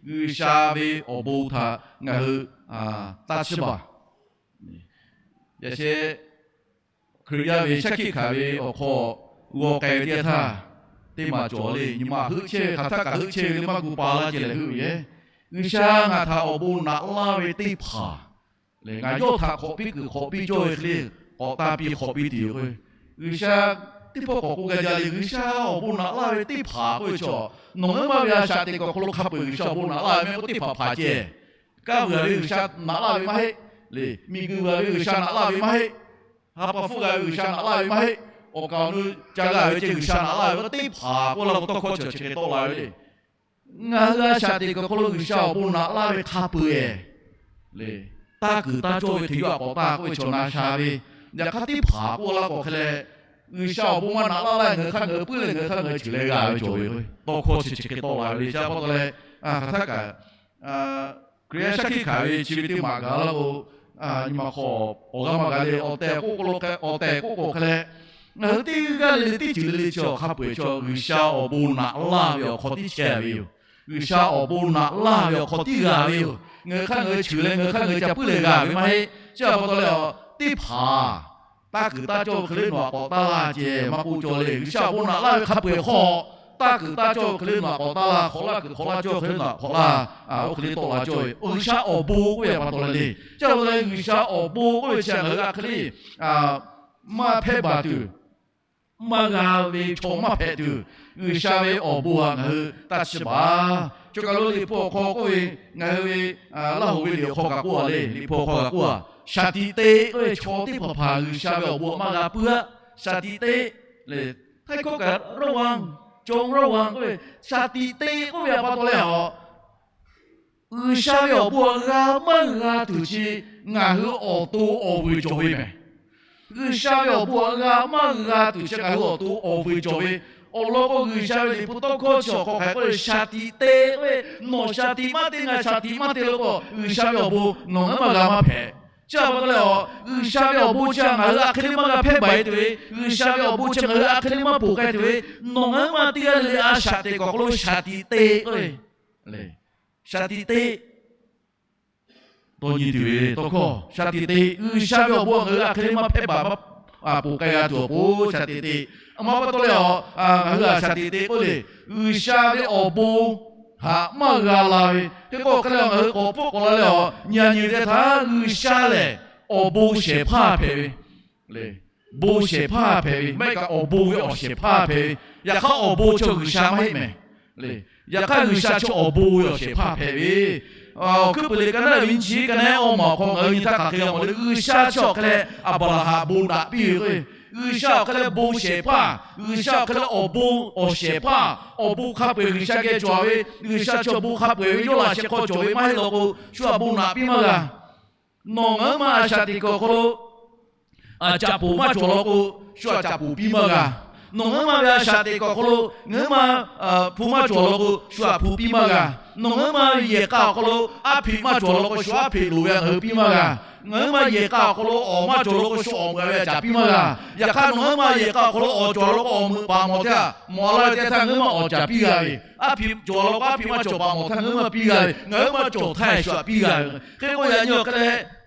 G'uiˬsha ve awˬ bon htaꞈ ngaˬ hui taˇ chiˇ baˬ. Yaꞈ sheh Hkriꞈ yaˇ ve shaˉ hkiˆ hkanˍ ve awˬ hk'aw g'aw k'ai ve teˇ yanˇ htaˇ, teˇ maˬ cawˬ le. Nyi ma heuˆ chehˇ ve hk'aˬ htaˇ kaꞈ heuˆ chehˇ ve le, maˇ gu pa laˇ ceh leh heuˆ ve yehˬ. G'uiˬsha ngaˬ htaꞈ awˬ bon naꞈ laˇ ve teˇ hpaˍ lehˬ, ngaˬ yawˇ htaꞈ hk'awꞈ piˇ kuiˬ hk'awꞈ piˇ cawˇ ve hk'e le, k'awꞈ tanˇ piˇ hk'awꞈ piˇ tuˬ yoˬ k'o, G'uiˬsha teˇ pawˆ k'awꞈ k'oˆ gaˇ jaˇ le. G'uiˬsha awˬ bon naꞈ laˇ ve teˇ hpaˍ k'oˆ ve chaw, nawˬ ngaˬ hui maˇ ve a shaꞈ teꞈ kuiˬ awˬ hk'aw lo hk'a peu-eˬ G'uiˬsha awˬ bon naꞈ laˇ ve mehˆ k'oˆ teˇ hpaˍ hpaˍ ceh. Kanˇ vuiˬ g'a ve G'uiˬsha naꞈ laˇ ve maˇ heˆ le. Miˬguiˬ g'a ve G'uiˬsha naꞈ laˇ ve maˇ heˆ. Ha pa hpfuhˇ g'a ve G'uiˬsha naꞈ laˇ ve maˇ heˆ. Awˬ kaˍ awˬ nu ca g'a ve ceh G'uiˬsha naꞈ laˇ ve k'o, teˇ hpaˍ k'oˆ la k'o tawˇ hkawˇ chi chi hk'e tawˆ la ve le. Ngaˬ hui a shaꞈ teꞈ kuiˬ awˬ hk'aw lo G'uiˬsha awˬ bon naꞈ laˇ ve hk'a peu-eˬ le, taˇ kuiˬ taˇ cawˇ ve hte yuˇ a k'awꞈ taˇ k'oˆ ve chaw na sha ve, yaꞈ hk'aˇ teˇ hpaˍ k'oˆ la k'awꞈ hk'e leh, G'uiˬsha awˬ bon maˇ naꞈ laˇ laˇ, ngaˬ hui hk'aˇ ngaˬ hui puiˉ leh ngaˬ hui hk'aˇ ngaˬ hui cheuˬ leh g'a ve cawˬ ve k'o, tawˇ hkawˇ chi chi hk'e tawˆ la ve le. Chi pa taw leh, hk'aˬ htaˇ kaꞈ Hkriꞈ yaˇ shaˉ hkiˆ hkanˍ ve chi ve teˇ maˬ gaˬ la k'o, nyi ma hk'aw awˬ g'aˇ maˇ g'a le. Awˬ tehˬ k'oˆ k'o, awˬ tehˬ k'oˆ k'o hk'e leh, ngaˬ hui teˇ g'aˇ le le teˇ ceuˬ le le chi awˬ hk'a peu-eˬ chaw G'uiˬsha awˬ bon naꞈ laˇ ve awˬ hk'aw tiˉ chehˇ ve yoˬ. G'uiˬsha awˬ bon naꞈ laˇ ve awˬ hk'aw tiˉ g'a ve yoˬ. Ngaˬ hui hk'aˇ ngaˬ hui cheuˬ leh ngaˬ hui hk'aˇ ngaˬ hui ca puiˉ leh g'a ve maˇ heˆ. Chi pa taw leh, teˇ hpaˍ taˇ kuiˬ taˇ cawˇ ve hk'e le nawˬ aꞈ k'awꞈ taˇ laˇ ceh maˇ k'oˆ cawˇ le. G'uiˬsha awˬ bon naꞈ laˇ ve hk'a peu-eˬ hk'aw, taˇ kuiˬ taˇ cawˇ ve hk'e le nawˬ aꞈ k'awꞈ taˇ laˇ, hk'awꞈ laˇ kuiˬ hk'awꞈ laˇ cawˇ ve hk'e le nawˬ aꞈ k'awꞈ laˇ, oˇ hk'e le tawˆ la cawˇ ve. G'uiˬsha awˬ bon k'oˆ ve pa taw leh le. Chi pa taw leh G'uiˬsha awˬ bon k'oˆ ve chi ngaˬ hui a hk'e le maˇ hpehˇ baˬ tuˬ, maˇ g'a ve chaw maˇ hpehꞈ tuˬ, G'uiˬsha ve awˬ bon htaꞈ ngaˬ hui taˇ chiˇ baˬ. Choˬ kaˬ lo Liꞈ hpu awˬ hk'aw k'oˆ ve, ngaˬ hui ve Laˇ hoꞈ ve liꞈ awˬ hk'aw kaꞈ k'oˆ a le. Liꞈ hpu awˬ hk'aw kaꞈ k'oˆ a, shaˍ tiꞈ te k'oˆ ve chaw teˇ hpaˍ hpaˍ G'uiˬsha ve awˬ bon htaꞈ maˇ g'a puiˉ aˆ. Shaˍ tiꞈ te le, ให้เขากลับระวัง จงระวัง k'oˆ ve, shaˍ tiꞈ te k'oˆ ve pa taw leh a, G'uiˬsha ve awˬ bon htaꞈ g'a maˇ g'a tuˬ chi ngaˬ hui awˬ to awˬ vuiˬ cawˬ ve mehˬ. G'uiˬsha ve awˬ bon htaꞈ g'a maˇ g'a tuˬ chi ngaˬ hui awˬ to awˬ veuˬ cawˬ ve. Awˬ lawn k'o, G'uiˬsha ve liꞈ hpu tawˇ hkawˇ chi awˬ hk'aw hk'aˬ hk'e k'oˆ le, shaˍ tiꞈ te k'oˆ ve, nawˬ shaˍ tiꞈ maˇ te, ngaˬ shaˍ tiꞈ maˇ te lo k'o, G'uiˬsha ve awˬ bon nawˬ ngaˬ hui maˇ g'a maˇ hpehꞈ. Chi pa taw leh, G'uiˬsha ve awˬ bon chi ngaˬ hui a hk'e le maˇ g'a hpehˇ baˬ e tuˬ ve, G'uiˬsha ve awˬ bon chi ngaˬ hui a hk'e le maˇ ponˬ k'ai tuˬ ve, nawˬ ngaˬ hui maˇ teˇ g'aˇ le le a shaꞈ teꞈ kuiˬ awˬ hk'aw lo shaˍ tiꞈ te k'oˆ ve, shaˍ tiꞈ te tawˇ nyi tuˬ ve tawˇ hkawˇ, shaˍ tiꞈ te, G'uiˬsha ve awˬ bon ngaˬ hui a hk'e le maˇ hpehˇ baˬ maˇ ponˬ k'ai g'a tuˬ awˬ pon shaˍ tiꞈ te. A ma pa taw leh, ngaˬ hui a shaˍ tiꞈ te k'oˆ le, G'uiˬsha ve awˬ bon htaꞈ maˇ g'a la ve hk'e k'o, hk'e le ngaˬ hui k'awꞈ hpfuhˆ k'awꞈ la leh, nyi a nyi teˇ htaˇ G'uiˬsha lehˬ awˬ bon shehˍ hpaˇ hpehꞈ ve, bon shehˍ hpaˇ hpehꞈ ve, maˇ heˆ kaꞈ awˬ bon ve awˬ shehˍ hpaˇ hpehꞈ ve. Yaꞈ hk'aˇ awˬ bon chaw G'uiˬsha maˇ heˆ mehˍ. Yaꞈ hk'aˇ G'uiˬsha chaw awˬ bon ve awˬ shehˍ hpaˇ hpehꞈ ve. Awˬ hkuiˉ puiˍ le ka naˉ ve nyi chi ka naˉ awˇ maˬ awˬ hk'aw ngaˬ hui nyi htaˇ hk'aˬ hk'e g'a mawˬ le, G'uiˬsha chaw hk'e leh Aˍbraˍhanˍ bon naꞈ piˇ ve k'o, G'uiˬsha awˬ hk'e leh bon shehˍ hpaˇ, G'uiˬsha awˬ hk'e leh awˬ bon awˬ shehˍ hpaˇ, awˬ bon hk'a peu-eˬ G'uiˬsha geh cawˬ ve, G'uiˬsha chaw bon hk'a peu-eˬ ve yawˇ laꞈ sheh hk'aw cawˬ ve maˇ heˆ law k'o, shu aꞈ bon naꞈ piˇ maˇ g'a. Nawˬ ngaˬ hui ma a shaꞈ teꞈ kuiˬ awˬ hk'aw lo aˬ caꞈ poˬ maˇ cawˬ law k'o, shu aˬ caꞈ poˬ piˇ maˇ g'a. Nawˬ ngaˬ hui ma ve a shaꞈ teꞈ kuiˬ awˬ hk'aw lo ngaˬ hui ma hpu maˇ cawˬ law k'o, shu aˬ hpu piˇ maˇ g'a. Nawˬ ngaˬ hui ma ve yehˬ k'a awˬ hk'aw lo aˉ hpeꞈ maˇ cawˬ law k'o, shu aˉ hpeꞈ loˍ ve ngaˬ hui piˇ maˇ g'a. Ngaˬ hui ma yehˬ k'a awˬ hk'aw lo awˍ maˇ cawˬ law k'o, shu awˍ meuꞈ ve aˬ caꞈ piˇ maˇ g'a. Yaꞈ hk'aˇ nawˬ ngaˬ hui ma yehˬ k'a awˬ hk'aw lo awˍ cawˬ law k'o, awˍ meuꞈ paˍ mawˬ htaˇ, mawˬ a laˇ ve teˇ htaˇ ngaˬ hui ma awˍ caꞈ piˇ g'a ve. Aˉ hpeꞈ cawˬ law k'o, aˉ hpeꞈ maˇ cawˬ paˍ mawˬ htaˇ ngaˬ hui ma piˇ g'a ve. Ngaˬ hui ma cawˬ htaˇ shu aꞈ piˇ g'a ve. Hk'e k'o yaꞈ nyi awˬ hk'e leh,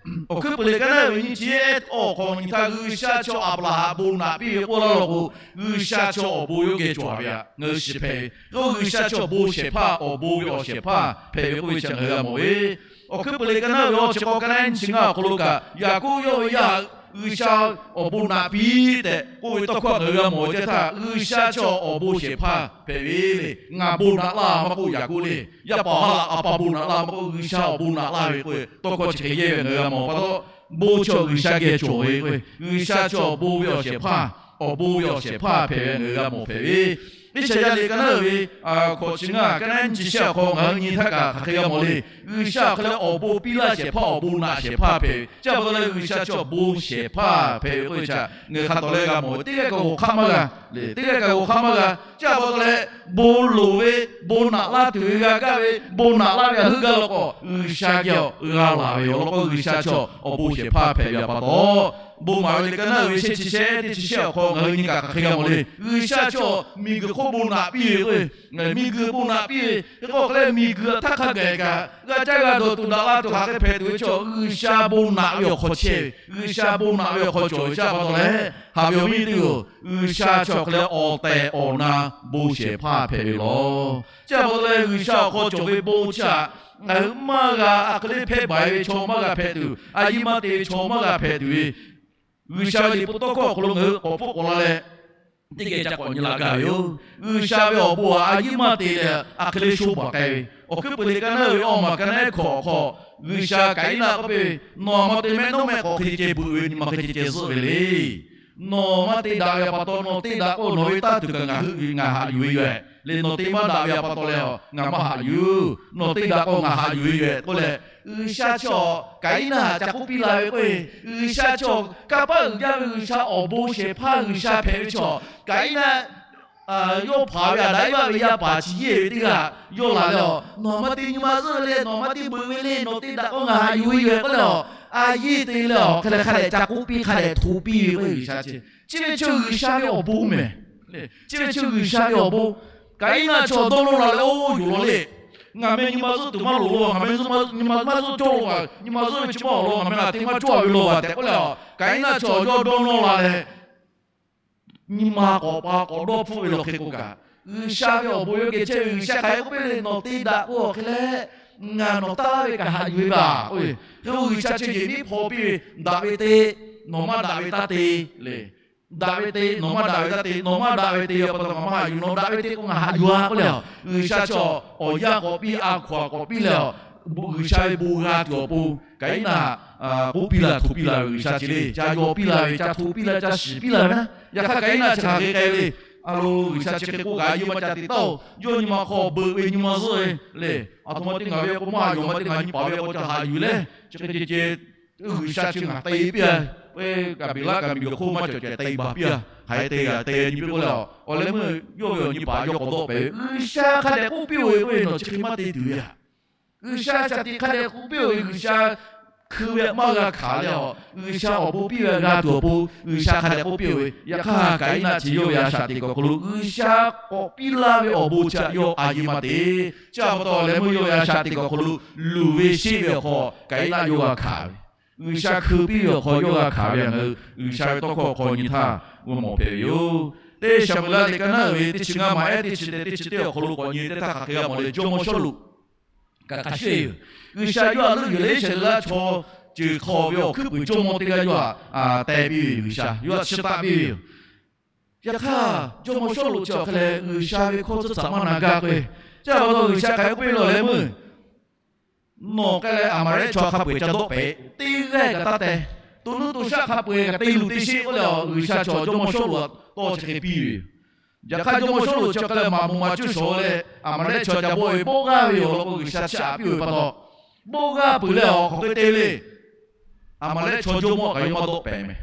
awˬ hkuiˉ puiˍ le ka naˉ ve nyi chi ehˉ awˬ hk'aw nyi htaˇ G'uiˬsha chaw Aˍbraˍhanˍ bon naꞈ piˇ ve k'oˆ laˇ law k'o, G'uiˬsha chaw awˬ bon yawˇ geh cawˬ ve htaꞈ ngaˬ hui shiˍ hpehꞈ ve. Hk'e k'o G'uiˬsha chaw bon shehˍ hpaˇ awˬ bon ve awˬ shehˍ hpaˇ hpehꞈ ve k'oˆ ve chi ngaˬ hui g'a mawˬ ve. Awˬ hkuiˉ puiˍ le ka naˉ ve awˇ chi k'awˇ ka naˉ nyi chi ngaˇ awˬ hk'aw lo kaꞈ, Yaˍkoˆ yawˇ ve yaˇ G'uiˬsha awˬ bon naꞈ piˇ tehꞈ k'oˆ ve tawˇ hkawˇ ngaˬ hui g'a mawˬ ve teˇ htaˇ, G'uiˬsha chaw awˬ bon shehˍ hpaˇ hpehꞈ ve le. Ngaˬ bon naꞈ laˇ maˇ k'oˆ, Yaˍkoˆ le, yaˇ paˍ haˉ laꞈ a pa bon naꞈ laˇ maˇ k'oˆ, G'uiˬsha awˬ bon naꞈ laˇ ve k'oˆ ve tawˇ hkawˇ chi hk'e yehˇ ve ngaˬ hui g'a mawˬ pa taw, bon chaw G'uiˬsha geh cawˬ ve k'o, G'uiˬsha chaw awˬ bon ve awˬ shehˍ hpaˇ, awˬ bon ve awˬ shehˍ hpaˇ hpehꞈ ve ngaˬ hui g'a mawˬ hpehꞈ ve. Iˉ shaꞈ yaˇ le ka naˉ ve hkawꞈ chi ngaˇ ka naˉ nyi chi shehˆ awˬ hk'aw ngaˬ hui nyi htaˇ kaꞈ hk'aˬ hk'e g'a mawˬ le. G'uiˬsha awˬ hk'e leh awˬ bon piˇ laˇ shehˍ hpaˇ, awˬ bon naꞈ shehˍ hpaˇ hpehꞈ ve. Chi pa taw leh G'uiˬsha chaw bon shehˍ hpaˇ hpehꞈ ve k'oˆ ve chi ngaˬ hui hk'a tawˍ leh g'a mawˬ ve, teˇ g'aˇ kaꞈ g'awˬ hk'aˇ maˇ g'a le, teˇ g'aˇ kaꞈ g'awˬ hk'aˇ maˇ g'a. Chi pa taw leh bon loˍ ve, bon naꞈ laˇ tuˬ ve g'a gaˇ ve, bon naꞈ laˇ ve htaꞈ heuˆ gaˇ law k'o, G'uiˬsha geh g'a laˬ ve yoˬ law k'o, G'uiˬsha chaw awˬ bon shehˍ hpaˇ hpehꞈ ve pa taw, bon maˍ ve le ka naˉ ve shehˆ chi shehˆ teˇ chi shehˆ awˬ hk'aw ngaˬ hui nyi kaꞈ hk'aˬ hk'e g'a mawˬ le. G'uiˬsha chaw miˬguiˬ hk'oˆ bon naꞈ piˇ ve k'o, miˬguiˬ bon naꞈ piˇ ve hk'e k'o, hk'e leh miˬguiˬ htaˇ hk'a gaˬ kaꞈ g'a caˇ g'a dawˬ tuˬ daꞈ la tuˬ hk'aˬ hk'e hpehꞈ tuˬ ve chaw G'uiˬsha bon naꞈ ve awˬ hk'aw chehˇ ve, G'uiˬsha bon naꞈ ve awˬ hk'aw cawˬ ve. Chi pa taw leh, haꞈ ve awˬ viˉ teˇ hpaˍ-oˬ, G'uiˬsha chaw hk'e leh awˬ tehˬ awˬ na bon shehˍ hpaˇ hpehꞈ ve yoˬ. Chi pa taw leh G'uiˬsha awˬ hk'aw cawˬ ve bon chi htaꞈ ngaˬ hui maˇ g'a, a hk'e le hpehˇ baˬ e ve chaw maˇ g'a hpehꞈ tuˬ, a yiˇ maˇ te ve chaw maˇ g'a hpehꞈ tuˬ ve, G'uiˬsha ve liꞈ hpu tawˇ hkawˇ awˬ hk'aw lo ngaˬ hui k'awꞈ hpfuhˆ k'awꞈ la leh, teˇ geh ca k'awꞈ nyi la gaˇ ve yoˬ. G'uiˬsha ve awˬ bon htaꞈ a yiˇ maˇ te leh a hk'e le sho baˬ k'ai ve. Awˬ hkuiˉ puiˍ le ka naˉ ve awˇ maˬ ka naˉ hkawꞈ hk'aw, G'uiˬsha Kaˍiˉnaˆ k'oˆ piˇ ve, Nawˬ ma te mehˆ nawˉ mehˆ k'awꞈ hk'e ceh ceh beuꞈ ve nyi ma hk'e ceh ceh zuhˆ ve le. Nawˬ maˇ te daꞈ ve pa taw, nawˬ te daꞈ k'o nawˬ ve tanˇ tuˬ kaꞈ ngaˬ hui ngaˬ haꞈ yuˬ ve yoˬ le. Nawˬ te maˇ daꞈ ve pa taw leh, ngaˬ maˇ haꞈ yuˬ. Nawˬ te daꞈ k'o ngaˬ haꞈ yuˬ ve yoˬ k'oˆ leh, G'uiˬsha chaw Kaˍiˉnaˆ htaꞈ ca k'oˆ piˇ la ve k'o, G'uiˬsha chaw kanˇ paˆ uiˍ jaˇ ve G'uiˬsha awˬ bon shehˍ hpaˇ G'uiˬsha hpehꞈ ve chaw, Kaˍiˉnaˆ yawˇ hpaˍ ve Aˍdanˍ Eˇvaˆ ve yaˇ paˍ chi yehˇ ve teˇ g'aˇ yawˇ laˬ leh, Nawˬ ma te nyi ma zuhˆ ve le, nawˬ ma te beuꞈ ve le, nawˬ te daꞈ k'o ngaˬ haꞈ yuˬ ve yoˬ k'oˆ leh, a yiˇ te leh hk'e leh hk'a dehꞈ ca k'oˆ piˇ hk'a dehꞈ hto piˇ ve k'o G'uiˬsha chi, chi ve chaw G'uiˬsha ve awˬ bon mehˍ. Chi ve chaw G'uiˬsha ve awˬ bon. Kaˍiˉnaˆ chaw dawˇ nawˇ la leh, Oˇ, yonˍ law le. Ngaˬ meh nyi ma zuhˆ tuˬ maˇ loˍ lo, ngaˬ meh nyi ma maˇ zuhˆ cawˇ lo, nyi ma zuhˆ ve chi maˇ awˬ lawn, ngaˬ meh ngaˬ te maˇ cawˇ ve law tehꞈ k'oˆ leh, Kaˍiˉnaˆ chaw yawˇ dawˇ nawˇ la leh, nyi ma k'awꞈ pa k'awꞈ dawˇ hpfuhˆ ve law hk'e k'o kaꞈ, G'uiˬsha ve awˬ bon yawˇ geh chehˇ ve G'uiˬsha hk'aˬ hk'e k'oˆ piˇ le, Nawˬ te daꞈ k'o awˬ hk'e leh ngaˬ nawˬ taˇ ve kaꞈ haꞈ yuˬ ve kaꞈ k'oˆ ve. Hk'e k'o G'uiˬsha chi yehˬ miˉ hpaw piˇ ve, Daꞈ ve te, nawˬ maˇ daꞈ ve taˇ te le. Daꞈ ve te, nawˬ maˇ daꞈ ve taˇ te, nawˬ maˇ daꞈ ve te pa taw ngaˬ maˇ haꞈ yuˬ, nawˬ daꞈ ve te k'o ngaˬ haꞈ yuˬ a k'oˆ leh, G'uiˬsha chaw awˬ yanˇ k'awꞈ piˇ, a hkaw-anˬ k'awꞈ piˇ leh, G'uiˬsha ve bon g'a tuˬ awˬ pon Kaˍiˉnaˆ k'oˆ piˇ la, hto piˇ la ve G'uiˬsha chi le. Ca yaw piˇ la ve, ca hto piˇ la, ca shiˍ piˇ la ve naˉ, yaꞈ hk'aˇ Kaˍiˉnaˆ chi hk'aˬ hk'e k'ai le. A lo, G'uiˬsha chi hk'e k'oˆ kaꞈ, a yawˇ maˇ ca te taˉ-oˬ, yawˇ nyi ma hk'aw beuꞈ ve nyi ma zuhˆ ve le. Aˬ htoꞈ ma te ngaˬ ve k'o maˇ haꞈ yuˬ, ma te ngaˬ nyi paˍ ve k'o ca haꞈ yuˬ le. Chi hk'e ceh ceh G'uiˬsha chi ngaˬ te piˇ a, oˇ kaꞈ beˬ laˇ kaꞈ miˬguiˬ hk'oˆ maˇ cawˬ ceh te baˬ piˇ a, hk'aˬ hk'e te a te nyi piˇ k'oˆ leh, awˬ leh meuˇ yawˇ ve awˬ nyi paˍ yawˇ k'awꞈ dawˆ pehˍ ve, G'uiˬsha hk'a dehꞈ k'oˆ piˇ-oˬ ve k'oˆ ve, nawˬ chi hk'e maˇ te tuˬ ve a. G'uiˬsha shaˍ tiꞈ hk'a dehꞈ k'oˆ piˇ-oˬ ve, G'uiˬsha hkui ve maˇ g'a hkanˍ leh, G'uiˬsha awˬ bon piˇ ve g'a tuˬ awˬ pon G'uiˬsha hk'a dehꞈ k'oˆ piˇ-oˬ ve. Yaꞈ hk'aˇ Kaˍiˉnaˆ chi yawˇ ve a shaꞈ teꞈ kuiˬ awˬ hk'aw lo G'uiˬsha k'awꞈ piˇ laˇ ve awˬ bon chi htaꞈ yawˇ a yeˇ maˇ te. Chi pa taw leh meuˇ yawˇ ve a shaꞈ teꞈ kuiˬ awˬ hk'aw lo luˬ ve sheˆ ve awˬ hk'aw Kaˍiˉnaˆ yawˇ g'a hkanˍ ve, G'uiˬsha hkui piˇ ve awˬ hk'aw yawˇ g'a hkanˍ ve ngaˬ hui G'uiˬsha ve tawˇ hkawˇ awˬ hk'aw nyi htaˇ g'a mawˬ hpehꞈ ve yoˬ. Teˇ Saˍmo-eˍlaˆ liꞈ ka naˉ uiˍ ve teˇ chi ngaˇ maˬ ehˉ teˇ chi te teˇ chi teˇ awˬ hk'aw lo k'awꞈ nyi teˇ htaˇ hk'aˬ hk'e g'a mawˬ le, jawˇmawˇ Sawˉluꞈ kaꞈ hk'a shuˍ yoˬ. G'uiˬsha yawˇ htaꞈ leuˆ yuˬ leh Iˉsaˍreˍlaˆ chaw ceuˬ hk'aw ve awˬ hkuiˉ puiˍ jawˇmawˇ teˇ g'aˇ yawˇ htaꞈ teh piˇ ve, G'uiˬsha yawˇ htaꞈ chi taˆ piˇ ve yoˬ. Yaꞈ hk'aˇ jawˇmawˇ Sawˉluꞈ chi awˬ hk'e leh G'uiˬsha ve hkawˇ tcuhˉ htaꞈ maˇ na gaˇ k'oˆ ve, chi pa taw G'uiˬsha hk'aˬ hk'e k'oˆ piˇ ve law leh meuˇ, nawˬ k'ai leh Aˍmaˍlehˆ chaw hk'a peu-eˬ ca dawˆ pehˍ, teˇ g'aˇ kaꞈ taˇ teh, to nuˇ to shaˆ hk'a peu-eˬ kaꞈ te luˬ te sheˆ k'oˆ leh, G'uiˬsha chaw jawˇmawˇ Sawˉluꞈ htaꞈ tawˇ chi hk'e piˇ ve yoˬ. Yaꞈ hk'aˇ jawˇmawˇ Sawˉluꞈ chi awˬ hk'e leh maˍ moˍ maˍ cuˇ shawˍ leh Aˍmaˍlehˆ chaw ca bawˆ ve bawˆ g'aˇ ve yoˬ law k'o, G'uiˬsha chi aꞈ piˇ-oˬ ve pa taw, bawˆ g'aˇ peuˬ leh awˬ hk'aˬ hk'e te le. Aˍmaˍlehˆ chaw jawˇmawˇ kaꞈ yawˇ maˇ dawˆ pehˍ meh.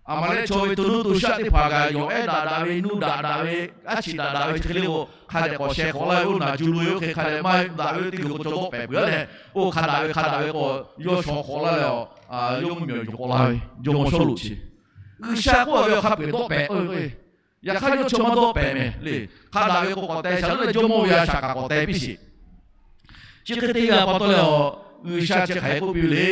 Aˍmaˍlehˆ chaw ve to nuˇ to shaˆ teˇ hpaˍ kaꞈ yawˬ ehˉ daꞈ daꞈ ve, nuˇ daꞈ daꞈ ve, aˉ chiꞈ daꞈ daꞈ ve chi hk'e le k'o, hk'a dehꞈ k'awꞈ sheh hk'awꞈ laˇ ve, oˇ naˬ ju lo ve oˇ hk'e hk'a dehꞈ maˇ daꞈ ve teˇ g'uiˬ k'o ca dawˆ pehˍ peuˬ-a leh, oˇ hk'a daꞈ ve hk'a daꞈ ve k'o yawˇ shaw hk'awꞈ laˇ leh, yawˇ mvuhˇmiˬ awˬ yuˬ k'awꞈ la ve jawˇmawˇ Sawˉluꞈ chi, G'uiˬsha k'oˆ ve awˬ hk'a peu-eˬ dawˆ pehˍ k'oˆ ve k'o, yaꞈ hk'aˇ yawˇ chaw maˇ dawˆ pehˍ meh le. Hk'a daꞈ ve k'o k'awꞈ teh shaˍ leuˆ leh jawˇmawˇ ve a shaꞈ kaꞈ k'awꞈ teh piˇ sheˍ. Chi hk'e te ve pa taw leh, G'uiˬsha chi hk'aˬ hk'e k'oˆ piˇ ve le.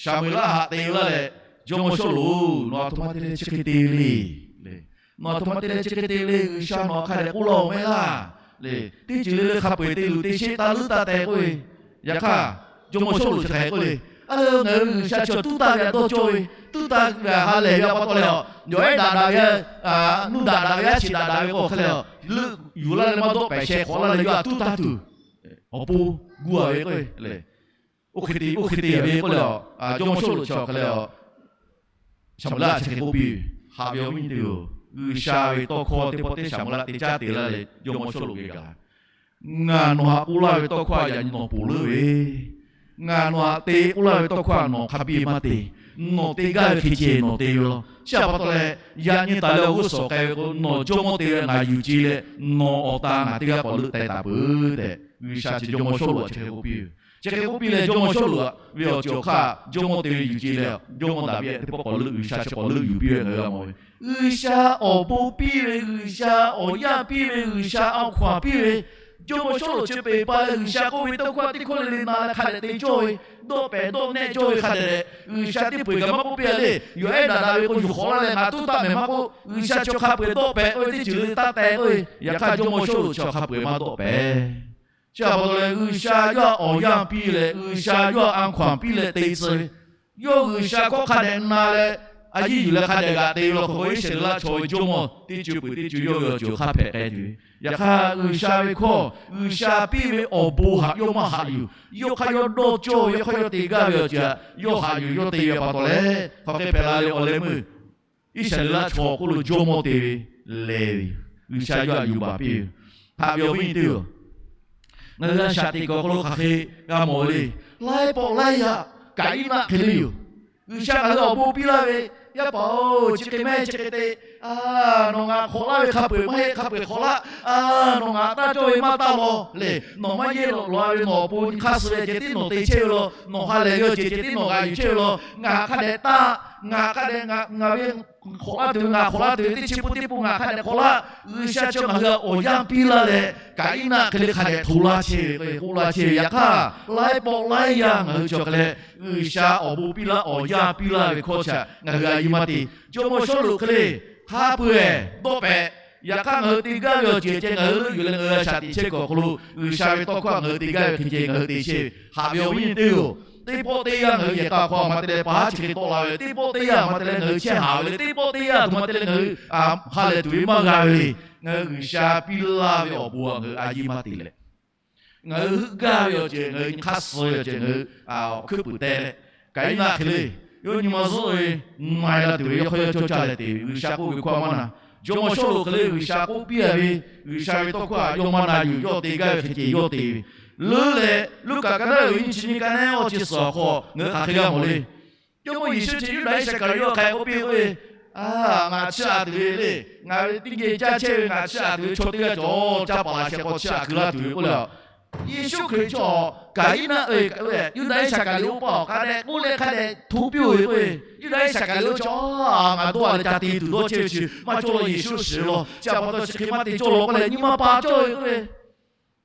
Saˍmo-eˍlaˆ haꞈ te laˇ leh, Jawˇmawˇ Sawˉluꞈ-oˬ, nawˬ aˬ htoꞈ ma te leh chi hk'e te ve le. Nawˬ aˬ htoꞈ ma te leh chi hk'e te ve le. G'uiˬsha nawˬ hk'a dehꞈ k'oˆ laˇ-oˬ mehˆ laˇ le. Teˇ ceuˬ le le hk'a peu-eˬ te luˬ te sheˆ taˇ leuˉ taˇ teh k'oˆ ve. Yaꞈ hk'aˇ Jawˇmawˇ Sawˉluꞈ chi hk'aˬ hk'e k'oˆ le. A le, ngaˬ hui G'uiˬsha chi tuˉ taˇ ve htaꞈ dawˇ cawˇ ve, tuˉ taˇ ve htaꞈ ha lehˬ ve pa taw leh, yawˬ ehˉ daꞈ daꞈ ve, nuˇ daꞈ daꞈ ve, aˉ chiꞈ daꞈ daꞈ ve k'o hk'e leh, leuˆ yuˬ laˇ leh maˇ dawˆ pehˍ sheh hk'awꞈ laˇ leh yawˇ htaꞈ tuˉ taˇ tuˬ awˬ pon gu-a ve k'o le. Oˇ hk'e te oˇ hk'e te ve k'oˆ leh, Jawˇmawˇ Sawˉluꞈ chi awˬ hk'e leh, Saˍmo-eˍlaˆ chi hk'e k'oˆ piˇ ve, Haꞈ ve awˬ viˉ nyi teˇ-oˬ, G'uiˬsha ve tawˇ hkawˇ teˇ pawˆ teˇ Saˍmo-eˍlaˆ te caˉ te laˇ leh Jawˇmawˇ Sawˉluꞈ geh gaˬ, ngaˬ nawˬ htaꞈ k'oˆ laˇ ve tawˇ hkawˇ htaꞈ yaꞈ nyi nawˬ ponˬ leuˉ ve, ngaˬ nawˬ htaꞈ te k'oˆ laˇ ve tawˇ hkawˇ htaꞈ nawˬ hk'a biˇ maˇ te. Nawˬ te gaˇ ve hk'e ceh nawˬ te ve law. Chi pa taw leh, yaꞈ nyi taˍ leh awˬ g'uˇ suhˍ k'ai ve k'o, nawˬ Jawˇmawˇ te ve ngaˬ yuˬ ce leh, nawˬ awˬ ta ngaˬ teˇ g'aˇ k'awꞈ leuˆ teh taˍ peuˬ tehꞈ, G'uiˬsha chi Jawˇmawˇ Sawˉluꞈ chi hk'e k'oˆ piˇ ve. Chi hk'e k'oˆ piˇ leh Jawˇmawˇ Sawˉluꞈ ve awˬ ceuˬ awˬ hk'aˇ Jawˇmawˇ te ve yuˬ ce leh, Jawˇmawˇ Daˍviˆ teˇ pawˆ k'awꞈ leuˆ, G'uiˬsha chi k'awꞈ leuˆ yuˬ piˇ ve ngaˬ hui g'a mawˬ ve. G'uiˬsha awˬ bon piˇ ve, G'uiˬsha awˬ yanˇ piˇ ve, G'uiˬsha a hkaw-anˬ piˇ ve, Jawˇmawˇ Sawˉluꞈ chi peˬ pa leh G'uiˬsha k'oˆ ve tawˇ hkawˇ teˇ hkawˇ le le na leh hk'a dehꞈ te cawˇ ve, dawˆ pehˍ dawˆ nehˆ cawˇ ve hk'a dehꞈ, G'uiˬsha teˇ peu-eˬ kaꞈ maˇ k'oˆ piˇ leh, yawˬ ehˉ daꞈ daꞈ ve k'o yuˬ hk'awꞈ laˇ leh ngaˬ tuˉ taˇ mehˍ maˇ k'oˆ, G'uiˬsha chi hk'a peu-eˬ dawˆ pehˍ k'oˆ ve teˇ ceuˬ le le taˇ teh k'oˆ ve. Yaꞈ hk'aˇ Jawˇmawˇ Sawˉluꞈ chi hk'a peu-eˬ maˇ dawˆ pehˍ. Chi pa taw leh G'uiˬsha yawˇ htaꞈ awˬ yanˇ piˇ leh, G'uiˬsha yawˇ htaꞈ a hkaw-anˬ piˇ leh te tcuh ve, yawˇ G'uiˬsha hkawˇ hk'a dehꞈ na leh, a yiˇ yuˬ leh hk'a dehꞈ g'aꞈ te ve law k'o, Iˉsaˍreˍlaˆ chaw ve Jawˇmawˇ teˇ ceuˬ peuˬ teˇ ceuˬ yawˇ ve awˬ ceuˬ hk'a hpehꞈ k'ai tuˬ ve. Yaꞈ hk'aˇ G'uiˬsha ve hkawˇ, G'uiˬsha piˇ ve awˬ bon htaꞈ yawˇ maˇ haꞈ yuˬ. Yawˇ hk'aˇ yawˇ dawˇ cawˇ ve, yawˇ hk'aˇ yawˇ te gaˇ ve awˬ ceuˬ htaꞈ yawˇ haꞈ yuˬ yawˇ te ve pa taw leh, hk'aˬ hk'e hpehꞈ la le awˬ leh meuˇ Iˉsaˍreˍlaˆ chaw hk'oˆ lo Jawˇmawˇ te ve lehˬ ve, G'uiˬsha yawˇ htaꞈ yuˬ baˬ piˇ ve. Haꞈ ve awˬ viˉ nyi teˇ-oˬ, ngaˬ hui a shaꞈ teꞈ kuiˬ awˬ hk'aw lo hk'aˬ hk'e g'a mawˬ ve le. Laiˉ pawˆ laiˉ yaˇ Kaˍiˉnaˆ hk'e le yoˬ. G'uiˬsha ngaˬ hui awˬ bon piˇ laˇ ve, yaˇ paˍ-oˬ, chi hk'e mehˆ chi hk'e te, nawˬ ngaˬ hk'awꞈ laˇ ve hk'a peu-eˬ maˇ heˆ, hk'a peu-eˬ hk'awꞈ laˇ. Nawˬ ngaˬ taˇ cawˇ ve maˇ taˇ law le. Nawˬ maˇ yehˇ lawꞈ lawꞈ-a ve, nawˬ awˬ pon hk'aˇ suh ve ceh tiˉ nawˬ te chehˇ ve law. Nawˬ ha lehˬ ve awˬ ceuˬ ceh tiˉ nawˬ g'a yuˬ chehˇ ve law. Ngaˬ hk'a dehꞈ taˇ, ngaˬ hk'a dehꞈ ngaˬ ve hk'awꞈ laˇ tuˬ ve, ngaˬ hk'awꞈ laˇ tuˬ ve teˇ chi pun teˇ pun ngaˬ hk'a dehꞈ hk'awꞈ laˇ. G'uiˬsha chi ngaˬ hui htaꞈ awˬ yanˇ piˇ laˇ leh, Kaˍiˉnaˆ hk'e le hk'a dehꞈ hto laˇ chehˇ ve, k'oˆ laˇ chehˇ ve. Yaꞈ hk'aˇ laiˉ pawˆ laiˉ yaˇ ngaˬ hui chi hk'e leh G'uiˬsha awˬ bon piˇ laˇ, awˬ yanˇ piˇ laˇ ve hkawˇ chi htaꞈ ngaˬ hui a yiˇ maˇ te. Jawˇmawˇ Sawˉluꞈ hk'e le hk'a peu-eˬ dawˆ pehꞈ. Yaꞈ hk'aˇ ngaˬ hui te gaˇ ve awˬ ceuˬ ceh ngaˬ hui leuˆ yuˬ leh ngaˬ hui a shaꞈ teꞈ chehˇ kuiˬ awˬ hk'aw lo G'uiˬsha ve tawˇ hkawˇ htaꞈ ngaˬ hui te gaˇ ve hk'e ceh ngaˬ hui te chehˇ ve. Haꞈ ve awˬ viˉ nyi teˇ-oˬ, teˇ pawˆ teˇ yanˇ ngaˬ hui yehˬ k'a hk'aw a ma te leh pa haˉ chi hk'e tawˆ la ve le. Teˇ pawˆ teˇ yanˇ a ma te leh ngaˬ hui chehˇ haˍ ve le. Teˇ pawˆ teˇ yanˇ a htoꞈ ma te leh ngaˬ hui ha lehˬ tuˬ ve maˇ g'a ve le. Ngaˬ hui G'uiˬsha piˇ laˇ ve awˬ bon htaꞈ ngaˬ hui a yiˇ maˇ te leh, ngaˬ hui heuˆ gaˇ ve awˬ ceuˬ, ngaˬ hui hk'aˇ suh ve awˬ ceuˬ ngaˬ hui awˬ hkuiˉ puiˍ teh leh, Kaˍiˉnaˆ hk'e le yawˇ nyi ma zuhˆ ve, na-e la tuˬ ve yawˇ hk'aˇ yawˇ cawˇ caˇ leh te ve, G'uiˬsha k'oˆ ve hkawˇ maˇ na. Jawˇmawˇ Sawˉluꞈ hk'e le G'uiˬsha k'oˆ piˇ-a ve, G'uiˬsha ve tawˇ hkawˇ htaꞈ yawˇ maˇ na yuˬ, yawˇ te gaˇ ve hk'e ceh yawˇ te ve. leuˉ leh, Luˉkaꞈ ka naˉ uiˍ ve nyiˇ chi nyiˇ ka naˉ awˇ chi suhˍ awˬ hk'aw ngaˬ hui hk'aˬ hk'e g'a mawˬ le. Jawˇmawˇ Yeˍsuˆ chi Yuˇdaꞈ Iˉsaˍkaˍriˍoˆ hk'a k'oˆ piˇ k'oˆ ve, Ngaˬ chiˇ aꞈ tuˬ ve le. Ngaˬ ve teˇ geh caˇ chehˇ ve ngaˬ chiˇ aꞈ tuˬ ve chaw teˇ g'aˇ cawˬ, caˇ paˍ laꞈ sheh hk'aw chiˇ aꞈ keu laˇ tuˬ ve k'oˆ le. Yeˍsuˆ Hkriꞈ chi Kaˍiˉnaˆ, Yuˇdaꞈ Iˉsaˍkaˍriˍoˆ pa awˬ hk'a dehꞈ k'oˆ leh hk'a dehꞈ hto piˇ-oˬ ve k'oˆ ve, Yuˇdaꞈ Iˉsaˍkaˍriˍoˆ chi, Ngaˬ dawˇ-a leh ca te tuˬ dawˇ chehˇ ve chi maˇ cawˇ law, Yeˍsuˆ shiˍ law, chi pa taw chi hk'e maˇ te cawˇ law k'oˆ leh nyi ma pa cawˇ ve k'oˆ ve.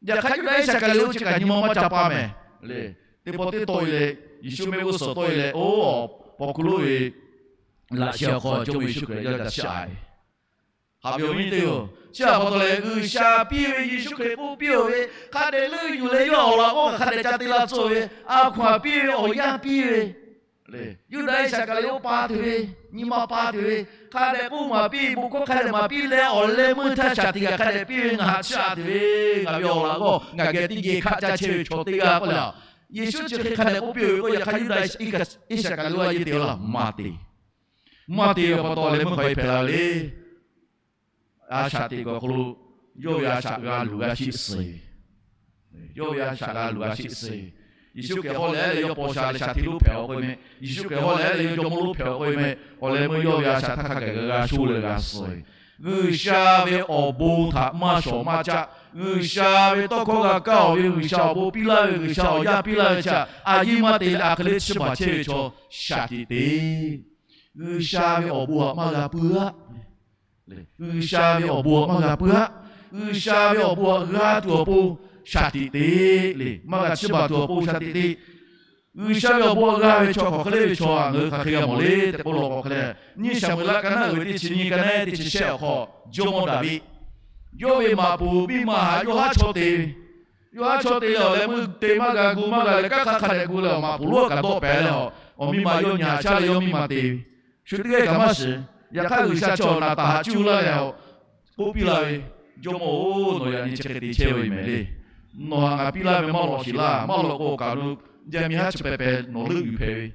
Yaꞈ hk'aˇ Yuˇdaꞈ Iˉsaˍkaˍriˍoˆ chi kaꞈ nyi ma maˇ ca pa mehˍ le. Teˇ pawˆ teˇ tawˆ-e leh, Yeˍsuˆ mehˆ g'uˇ suhˍ tawˆ-e leh, oˇ paw hkuˇ lonˉ ve laꞈ sheh awˬ hk'aw Jawˇmawˇ Yeˍsuˆ Hkriꞈ yawˇ ca chiˇ aꞈ ve, haꞈ ve awˬ viˉ teˇ-oˬ, chi pa taw leh G'uiˬsha piˇ ve Yeˍsuˆ Hkriꞈ k'oˆ piˇ-oˬ ve, hk'a dehꞈ leuˆ yuˬ leh yawˇ awˬ laꞈ g'awˇ hk'a dehꞈ ca te la tcuh ve, a hkaw-anˬ piˇ ve, awˬ yanˇ piˇ ve Yuˇdaꞈ Iˉsaˍkaˍriˍoˆ pa tuˬ ve, nyi ma pa tuˬ ve, hk'a dehꞈ k'oˆ maˍ piˇ, bon hkawˇ hk'a dehꞈ maˍ piˇ leh, awˬ leh meuˇ htaˇ shaˍ tiꞈ kaꞈ hk'a dehꞈ piˇ ve, Ngaˬ htaꞈ chiˇ aꞈ tuˬ ve, ngaˬ ve awˬ laꞈ g'awˇ ngaˬ geh teˇ geh hkaˆ caˇ chehˇ ve chaw teˇ g'aˇ k'oˆ le. Yeˍsuˆ chi hk'e hk'a dehꞈ k'oˆ piˇ ve k'o, yaꞈ hk'aˇ Yuˇdaꞈ Iˉsaˍkaˍriˍoˆ a yeˇ te laˇ, maˇ te. Maˇ te ve pa taw leh meuˇ hk'aw e hpehꞈ la ve le. A shaꞈ teꞈ kuiˬ awˬ hk'aw lo yawˇ ve a shaꞈ g'a luˬ g'a sheˆ suh ve, yawˇ ve a shaꞈ g'a luˬ g'a sheˆ suh ve, Yeˍsuˆ Hkriꞈ hawˉ leh leh yawˇ paw sha leh shaˍ tiꞈ lonˉ hpehꞈ-aw k'oˆ ve meh, Yeˍsuˆ Hkriꞈ hawˉ leh leh yawˇ jawˇmawˇ lonˉ hpehꞈ-aw k'oˆ ve meh, awˬ leh meuˇ yawˇ ve a shaꞈ htaˇ hk'a gaˬ g'a sho leh g'a suh ve, G'uiˬsha ve awˬ bon htaꞈ maˇ shawˍ maˇ caˆ, G'uiˬsha ve tawˇ hkawˇ g'a kaˇ-aˬ ve, G'uiˬsha awˬ bon piˇ laˇ ve, G'uiˬsha awˬ yanˇ piˇ laˇ ve chi htaꞈ a yiˇ maˇ te leh a hk'e le chiˇ baˬ chehˇ ve chaw shaˍ tiꞈ te. G'uiˬsha ve awˬ bon htaꞈ maˇ g'a puiˉ-aˆ. G'uiˬsha ve awˬ bon htaꞈ maˇ g'a puiˉ-aˆ. G'uiˬsha ve awˬ bon htaꞈ g'a tuˬ awˬ pon shaˍ tiꞈ te le. Maˇ g'a chiˇ baˬ tuˬ awˬ pon shaˍ tiꞈ te. G'uiˬsha ve awˬ bon htaꞈ g'a ve chaw hk'aˬ hk'e le ve chaw ngaˬ hui hk'aˬ hk'e g'a mawˬ le tehꞈ k'oˆ law k'o hk'e le, nyiˇ Saˍmo-eˍlaˆ ka naˉ uiˍ ve teˇ chi nyiˇ ka naˉ teˇ chi shehˆ awˬ hk'aw, jawˇmawˇ Daˍviˆ, yawˇ ve maꞈ poˍ miˇ ma htaꞈ yawˇ haˉ chaw te ve, yawˇ haˉ chaw te leh awˬ leh meuˇ te maˇ g'a gu maˇ g'a leh kanˉ hk'a hk'a dehꞈ gu leh awˬ maꞈ poˍ lonˉ kaꞈ dawˆ pehˍ leh, awˬ miˇ ma yawˇ nyi haꞈ chaˇ leh yawˇ miˇ ma te ve, shu teˇ g'aˇ kaꞈ maˇ shiˍ. Yaꞈ hk'aˇ G'uiˬsha chi awˬ naˍ taˍ haꞈ cuˇ laˇ leh, k'oˆ piˇ la ve, Jawˇmawˇ-oˬ, nawˬ yaꞈ nyi chi hk'e te chehˇ ve mehˍ le. Nawˬ htaꞈ ngaˬ piˇ laˇ ve maˇ lawꞈ sheˍ laˇ, maˇ lawꞈ k'o kaꞈ nu yaˇ miˇ haˉ chi peh peh nawˬ leuˆ yuˬ hpehꞈ ve,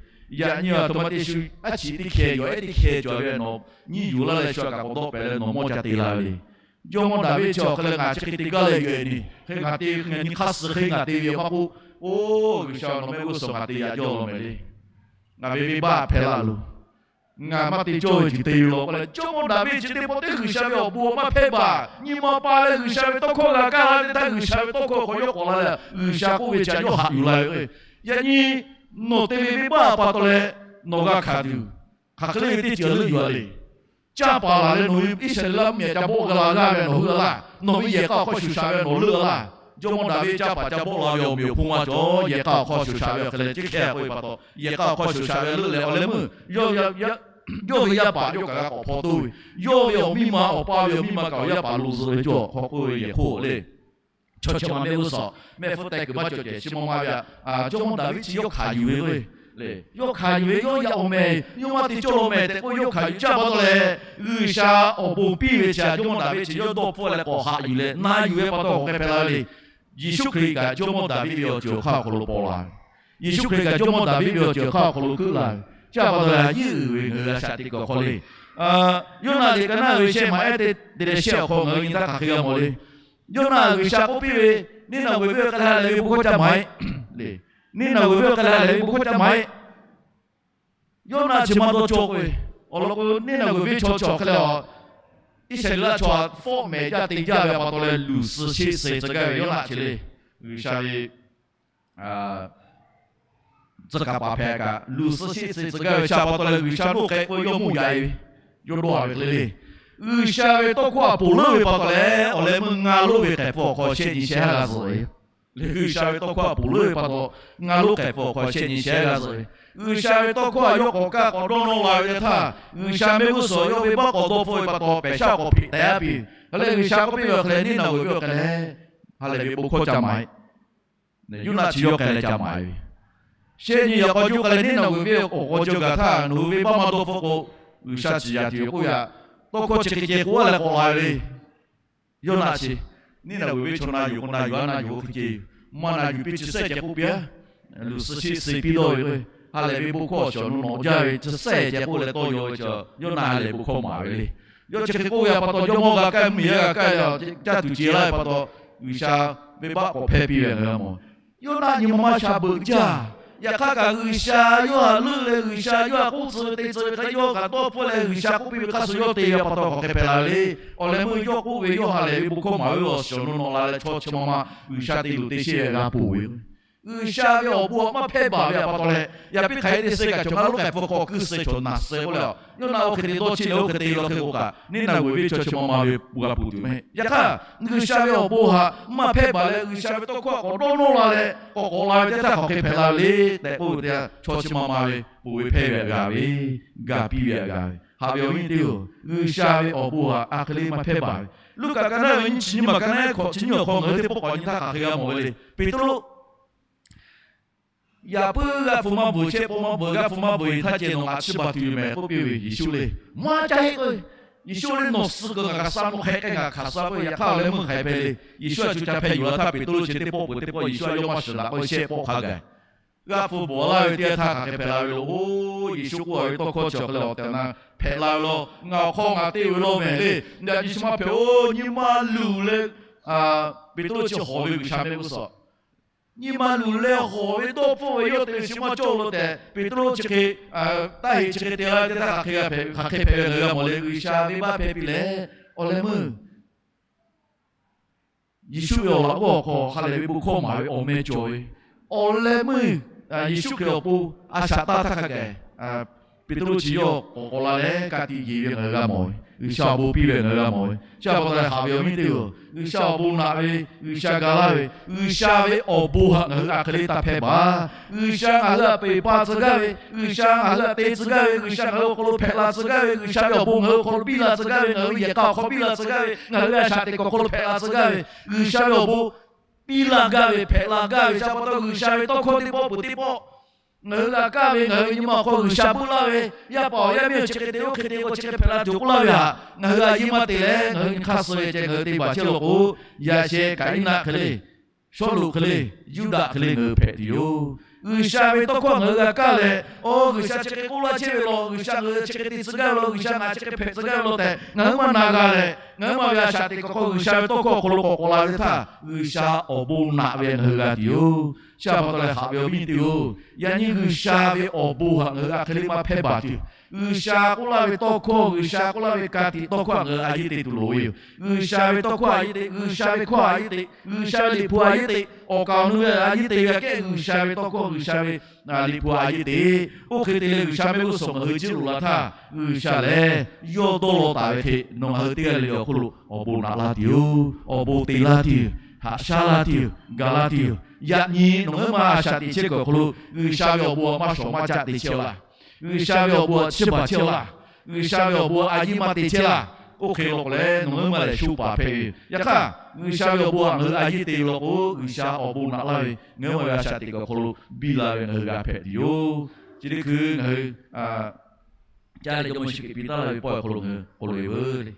yaꞈ nyi aˬ htoꞈ ma te shu aˉ chiꞈ teˇ hkeh yaˬ ehˉ teˇ hkeh cawˬ ve nawˬ nyiˇ yuˬ laˇ leh shu kaꞈ k'awꞈ dawˆ pehˍ leh nawˬ mawˇ ca te la ve le. Jawˇmawˇ Daˍviˆ chi awˬ hk'e leh ngaˬ chi hk'e te gaˇ leh yuˬ-e ni, hk'e ngaˬ te ngaˬ nyi hk'aˇ suh hk'e ngaˬ te ve maˇ k'oˆ, oˇ G'uiˬsha nawˬ mehˆ g'uˇ suhˍ ngaˬ te yaꞈ jaˇ law mehˍ le. Ngaˬ ve venˇbaˆ hpehꞈ la loˬ. Ngaˬ maˇ te cawˇ ve ceuˬ te ve law k'oˆ leh, Jawˇmawˇ Daˍviˆ chi teˇ pawˆ teˇ G'uiˬsha ve awˬ bon maˇ hpehˇ baˬ. Nyi ma pa leh G'uiˬsha ve tawˇ hkawˇ g'a kaˇ la teˇ htaˇ G'uiˬsha ve tawˇ hkawˇ hk'aw yawˇ k'awꞈ la leh G'uiˬsha k'oˆ ve chi yawˇ haꞈ yuˬ la ve. Yaꞈ nyi nawˬ te ve venˇbaˆ pa taw leh nawˬ g'a hkanˍ tuˬ, hk'aˬ hk'e le ve teˇ ceuˬ leuˆ yuˬ-a le. Caˇ paˍ laˬ leh nawˬ hui Iˉsaˍreˍlaˆ mvuhˇmiˬ ca bawˆ g'a la g'aˇ ve nawˬ hui a laˇ, nawˬ ve yehˬ k'a awˬ hk'aw shuˍ shaˍ ve nawˬ leuˆ a laˇ. Jawˇmawˇ Daˍviˆ caˇ paˍ ca bawˆ la ve awˬ meꞈ awˬ hponˇ maˇ cawˬ. Yehˬ k'a awˬ hk'aw shuˍ shaˍ ve awˬ hk'e leh chi hk'e k'oˆ ve pa taw, yehˬ k'a awˬ hk'aw shuˍ shaˍ ve leuˆ leh awˬ leh meuˇ yawˇ ve yaˇ paˍ yawˇ kaꞈ g'a k'awꞈ hpaw toˇ ve, yawˇ ve awˬ miˇ ma awˬ pa ve awˬ miˇ ma kaꞈ awˬ yaˇ paˍ lo zuhꞈ ve cawˬ hk'aw k'oˆ ve yehˬ hk'oˆ le. Chaw chi ma mehˆ g'uˇ suhˍ mehˆ hpfuhˇ teh kuiˬ maˇ cawˬ cehˬ chi ma ma ve a, Jawˇmawˇ Daˍviˆ chi yawˇ hkanˍ yuˬ ve k'o, yawˇ hkanˍ yuˬ ve yawˇ yaꞈ-oˬ mehˍ, yawˇ maˇ te cawˇ law mehˍ tehꞈ k'oˆ yawˇ hkanˍ yuˬ caˇ pa taw leh, G'uiˬsha awˬ bon piˇ ve chi a Jawˇmawˇ Daˍviˆ chi yawˇ dawˇ hpfuhˆ leh k'awꞈ haꞈ yuˬ leh na yuˬ ve pa taw k'awꞈ hk'e hpehꞈ la ve le. Yeˍsuˆ Hkriꞈ kaꞈ Jawˇmawˇ Daˍviˆ ve awˬ ceuˬ awˬ hk'aˇ awˬ hk'aw lo paw la ve, Yeˍsuˆ Hkriꞈ kaꞈ Jawˇmawˇ Daˍviˆ ve awˬ ceuˬ awˬ hk'aˇ awˬ hk'aw lo keuˆ la ve, chi pa taw leh a yiˉ uiˍ ve ngaˬ hui a shaꞈ teꞈ kuiˬ awˬ hk'aw le. Yoˇnaˆ liꞈ ka naˉ ve shehˆ maˬ ehˉ teˇ te leh shehˆ awˬ hk'aw ngaˬ hui nyi htaˇ hk'aˬ hk'e g'a mawˬ le. Yoˇnaˆ G'uiˬsha k'oˆ piˇ ve, Niˇnaˬg'uiˬ venˇ hk'e leh ha lehˬ ve bon hkawˇ ca maˍ-e le. Niˇnaˬg'uiˬ venˇ hk'e leh ha lehˬ ve bon hkawˇ ca maˍ-e. Yoˇnaˆ chi maˇ dawˇ cawˇ k'oˆ ve, awˬ lawn k'o Niˇnaˬg'uiˬ venˇ chaw chi awˬ hk'e leh a, Iˉsaˍreˍlaˆ chaw htaꞈ fawˆ mehˍ jaˇ te jaˇ ve pa taw leh luˬ suhˍ sheˆ suhˍ tcuh gaˇ ve Yoˇnaˆ chi le. G'uiˬsha ve tcuh kaˍ paˍ hpehꞈ kaꞈ luˬ suhˍ sheˆ suhˍ tcuh gaˇ ve chi pa taw leh G'uiˬsha noˆ k'ai k'oˆ ve yawˇ mawˇ yaꞈ-e ve, yawˇ dawˇ-a ve hk'e le le. G'uiˬsha ve tawˇ hkawˇ htaꞈ ponˬ leuˉ ve pa taw leh awˬ leh meuˇ ngaˇ lonˉ ve k'ehˬ hpfuh awˬ hk'aw shehˆ nyi shehˆ g'a zuhꞈ ve le. G'uiˬsha ve tawˇ hkawˇ htaꞈ ponˬ leuˉ ve pa taw, ngaˇ lonˉ k'ehˬ hpfuh awˬ hk'aw shehˆ nyi shehˆ g'a zuhꞈ ve. G'uiˬsha ve tawˇ hkawˇ htaꞈ yawˇ k'awꞈ kaˇ k'awꞈ dawˇ nawˇ la ve teˇ htaˇ, G'uiˬsha mehˆ g'uˇ suhˍ yawˇ ve baˆ k'awꞈ dawˇ hpfuhˆ ve pa taw, pehˬ shaˉ k'awꞈ hpeꞈ tehꞈ-a piˇ. Hk'e leh G'uiˬsha k'oˆ piˇ ve awˬ hk'e leh, Niˇnaˬg'uiˬ venˇ awˬ hk'e leh ha lehˬ ve bon hkawˇ ca maˍ-e. Yoˇnaˆ chi yawˇ hk'e leh ca maˍ ve, shehˆ nyi yaꞈ k'aw juˇ k'ai leh Niˇnaˬg'uiˬ venˇ awˬ k'aw cawˬ gaˬ htaˇ nawˬ hui venˇbaˆ maˇ dawˇ hpfuhˆ k'o, G'uiˬsha ciˍ yanˍ tuˬ yoˬ k'oˆ ve, tawˇ hkawˇ chi hk'e ceh k'oˆ-a leh k'awꞈ la ve le. Yoˇnaˆ chi, Niˇnaˬg'uiˬ venˇ chaw na yuˬ k'o na yuˬ-a, na yuˬ-o hk'e ceh yoˬ. Maˇ na yuˬ piˇ chi sehˆ ceh k'oˆ piˇ-a. Luˬ suhˍ sheˆ suhˍ piˇ dawˇ ve k'o, ha lehˬ ve bon hkawˇ awˬ shawˍ nu nawꞈ jaˇ ve chi sehˆ ceh k'oˆ leh tawˇ yaw ve chi, Yoˇnaˆ ha lehˬ bon hkawˇ maˍ ve le. Yawˇ chi hk'e k'oˆ ve pa taw, jawˇmawˇ g'a kaˇ mvuhˇmiˬ yaˇ g'a kaˇ leh, caˇ tuˬ ce laˇ ve pa taw, G'uiˬsha venˇbaˆ k'awꞈ hpehˇ piˇ ve ngaˬ hui g'a mawˬ. Yoˇnaˆ nyi ma maˇ sha beuꞈ jaˇ. Yaꞈ hk'aˇ kaꞈ G'uiˬsha yawˇ htaꞈ leuˆ leh G'uiˬsha yawˇ htaꞈ k'oˆ tcuh ve te tcuh ve hk'e yawˇ kaꞈ dawˇ hpfuhˆ leh G'uiˬsha k'oˆ piˇ ve hk'aˇ suh yawˇ te ve pa taw k'awꞈ hk'e hpehꞈ la ve le. Awˬ leh meuˇ yawˇ k'oˆ ve yawˇ ha lehˬ ve bon hkawˇ maˍ ve awˬ shiˍ awˬ nu nawꞈ la leh chaw chi ma ma G'uiˬsha te luˬ te sheˆ ve g'a ponˬ ve G'uiˬsha ve awˬ bon htaꞈ maˇ hpehˇ baˬ ve pa taw leh, yaꞈ piˇ hk'aˬ hk'e te suh kaꞈ cawˬ ngaˬ lo k'ai hpu hk'aw kuiˬ suh cawˬ naˬ suh k'oˆ leh, Yoˇnaˆ oˇ hk'e te dawˇ cheˆ leh oˇ hk'e te law hk'e k'o kaꞈ, Niˉnaˍveˍ ve chaw chi ma ma ve bon g'a ponˬ tuˬ meh. Yaꞈ hk'aˇ, G'uiˬsha ve awˬ bon htaꞈ maˇ hpehˇ baˬ leh G'uiˬsha ve tawˇ hkawˇ k'awꞈ dawˇ nawˇ la leh k'awꞈ k'awꞈ la ve teˇ htaˇ hk'aˬ hk'e hpehꞈ la ve le tehꞈ k'oˆ ve teˇ yanˇ, chaw chi ma ma ve ponˬ ve hpehˇ ve htaꞈ g'a ve, ga piˇ ve htaꞈ g'a ve. Haꞈ ve awˬ viˉ teˇ-oˬ, G'uiˬsha ve awˬ bon htaꞈ a hk'e le maˇ hpehˇ baˬ ve. Luˉkaꞈ ka naˉ ve nyiˇ chi nyiˇ maˬ ka naˉ hkawꞈ chi nyiˇ awˬ hk'aw ngaˬ hui teˇ pawˆ k'awꞈ nyi htaˇ hk'aˬ hk'e g'a mawˬ ve le. Peˍtruˆ, yaꞈ puiˉ g'aˇ hpu maˇ bvuhˬ, shehˆ pawˆ maˇ bvuhˬ, g'aˇ hpu maˇ bvuhˬ ve htaˇ ceh nawˬ ngaˬ chiˇ baˬ tuˬ yoˬ mehˍ k'oˆ piˇ ve Yeˍsuˆ le. Maˇ caˇ heˆ k'o, Yeˍsuˆ le nawˬ suh k'o ngaˬ g'a sha mawˇ hk'e k'ai ngaˬ hk'aˬ sha k'oˆ ve. Yaꞈ hk'aˇ awˬ leh meuˇ hk'aˬ hk'e hpehꞈ le. Yeˍsuˆ htaꞈ co ca hpeh yuˬ la htaˇ Peˍtruˆ chi teˇ pawˆ peuˬ teˇ pawˆ Yeˍsuˆ htaꞈ yawˇ maˇ shiˍ daꞈ k'o shehˆ pawˆ hk'a gaˬ g'aˇ hpu bvuhˬ laˇ ve teˇ yanˇ htaˇ hk'aˬ hk'e hpehꞈ la ve lo. Oˇ, Yeˍsuˆ k'oˆ ve tawˇ hkawˇ chi awˬ hk'e leh awˬ tehˬ awˬ na hpehꞈ la ve law. Ngaˬ awˬ hk'aw ngaˬ te ve law mehˍ le. Ngaˬ nyi chi maˇ hpehꞈ-oˬ. Nyi ma luˬ leh Peˍtruˆ chi hawˬ ve G'uiˬsha mehˆ g'uˇ suhˍ, nyi ma luˬ leh hawˬ ve dawˇ hpfuhˆ ve yawˇ te ve chi maˇ cawˇ lo tehꞈ Peˍtruˆ chi hk'e taˇ heˍ chi hk'e te la ve teˇ htaˇ hk'aˬ hk'e g'a hpehꞈ, hk'aˬ hk'e hpehꞈ ve ngaˬ hui g'a mawˬ le. G'uiˬsha venˇbaˆ hpehˇ piˇ leh, awˬ leh meuˇ Yeˍsuˆ ve awˬ laꞈ g'awˇ awˬ hk'aw ha lehˬ ve bon hkawˇ maˍ ve awˬ meh cawˬ ve, awˬ leh meuˇ Yeˍsuˆ Hkriꞈ awˬ pon a shaꞈ taˇ htaˇ hk'a gaˬ Peˍtruˆ chi yawˇ k'awꞈ k'awꞈ la leh ka tiꞈ yeˬ ve ngaˬ hui g'a mawˬ ve, G'uiˬsha awˬ bon piˇ ve ngaˬ hui g'a mawˬ ve. Chi pa taw leh haꞈ ve awˬ viˉ teˇ-oˬ, G'uiˬsha awˬ bon naꞈ ve, G'uiˬsha ga laˇ ve, G'uiˬsha ve awˬ bon htaꞈ ngaˬ hui a hk'e le taˇ hpehˇ baˬ. G'uiˬsha ngaˬ hui htaꞈ peˬ pa tcuh gaˇ ve, G'uiˬsha ngaˬ hui htaꞈ te tcuh gaˇ ve, G'uiˬsha ngaˬ hui awˬ hk'aw lo hpehꞈ la tcuh gaˇ ve, G'uiˬsha ve awˬ bon ngaˬ hui awˬ hk'aw lo biˇ la tcuh gaˇ ve, ngaˬ hui ve yehˬ k'a awˬ hk'aw biˇ la tcuh gaˇ ve, ngaˬ hui ve a shaꞈ teꞈ kuiˬ awˬ hk'aw lo hpehꞈ la tcuh gaˇ ve, G'uiˬsha ve awˬ bon biˇ la gaˇ ve, hpehꞈ la gaˇ ve. Chi pa taw G'uiˬsha ve tawˇ hkawˇ teˇ pawˆ peuˬ teˇ pawˆ ngaˬ hui g'a kaˇ ve, ngaˬ hui nyi ma awˬ hk'aw G'uiˬsha buiˇ laˇ ve, yaˇ paˍ awˬ yaˇ miˇ awˬ chi hk'e te oˇ hk'e te k'o chi hk'e hpehꞈ la tuˬ k'oˆ laˇ ve htaꞈ ngaˬ hui a yeˇ maˇ te leh ngaˬ hui nyi hk'aˇ suh ve ceh ngaˬ hui te baˬ chehˇ law k'o, yaꞈ sheh Kaˍiˉnaˆ hk'e le, Sawˉluꞈ hk'e le, Yuˇdaꞈ hk'e le ngaˬ hui hpehꞈ tuˬ yoˬ. G'uiˬsha ve tawˇ hkawˇ ngaˬ hui g'a kaˇ leh, oˇ, G'uiˬsha chi hk'e k'oˆ laˇ chehˇ ve law, G'uiˬsha ngaˬ hui chi hk'e te tcuh gaˇ ve law, G'uiˬsha ngaˬ chi hk'e hpehꞈ tcuh gaˇ ve law tehꞈ ngaˬ hui maˇ na g'a leh, ngaˬ hui maˇ ve a shaꞈ teꞈ kuiˬ hk'aw G'uiˬsha ve tawˇ hkawˇ awˬ hk'aw lo k'awꞈ k'awꞈ la ve teˇ htaˇ, G'uiˬsha awˬ bon naꞈ ve ngaˬ hui g'a tuˬ yoˬ. Chi pa taw leh haꞈ ve awˬ viˉ teˇ-oˬ, yaꞈ nyi G'uiˬsha ve awˬ bon htaꞈ ngaˬ hui a hk'e le maˇ hpehˇ baˬ tuˬ, G'uiˬsha k'oˆ laˇ ve tawˇ hkawˇ, G'uiˬsha k'oˆ laˇ ve ka tiꞈ tawˇ hkawˇ htaꞈ ngaˬ hui a yeˇ te tuˬ loˍ ve yoˬ. G'uiˬsha ve tawˇ hkawˇ a yeˇ te, G'uiˬsha ve hkawˇ a yeˇ te, G'uiˬsha ve liꞈ hpu a yeˇ te, awˬ kaˍ awˬ nu ve a yeˇ te ve aꞈ kehˉ G'uiˬsha ve tawˇ hkawˇ, G'uiˬsha ve liꞈ hpu a yeˇ te. Oˇ hk'e te leh G'uiˬsha mehˆ g'uˇ suhˍ ngaˬ hui jiˇ loꞈ la htaˇ, G'uiˬsha lehˬ yawˇ dawˇ law taˍ ve hk'e nawˬ ngaˬ hui teˇ g'aˇ le le awˬ hk'oˆ lo awˬ bon naꞈ laˇ tuˬ yoˬ. Awˬ bon te laˇ tuˬ yoˬ. Haꞈ shaˉ laˇ tuˬ yoˬ. Ga laˇ tuˬ yoˬ. Yaꞈ nyi nawˬ ngaˬ hui ma a shaꞈ teꞈ chehˇ kuiˬ awˬ hk'aw lo G'uiˬsha ve awˬ bon htaꞈ maˇ shawˍ maˇ caˆ te chehˇ-oˬ laˇ. G'uiˬsha ve awˬ bon htaꞈ chiˇ baˬ chehˇ-oˬ laˇ. G'uiˬsha ve awˬ bon htaꞈ a yeˇ maˇ te chehˇ laˇ. Oˇ hk'e lo k'o leh nawˬ ngaˬ hui ma lehˬ sho paˍ hpehꞈ ve yoˬ. Yaꞈ hk'aˇ G'uiˬsha ve awˬ bon htaꞈ ngaˬ hui a yeˇ te ve law k'o, G'uiˬsha awˬ bon naꞈ laˇ ve ngaˬ hui ma ve a shaꞈ teꞈ kuiˬ awˬ hk'aw lo biˇ la ve ngaˬ hui g'a hpehꞈ tuˬ yoˬ. Chi teˇ hkui ngaˬ hui caˇ leh Jawˇmawˇ Yeˍsuˆ Hkriꞈ piˇ taˉ laˇ ve pawehˇ awˬ hk'aw lo ngaˬ hui k'oˆ loꞈ-e veuˬ le.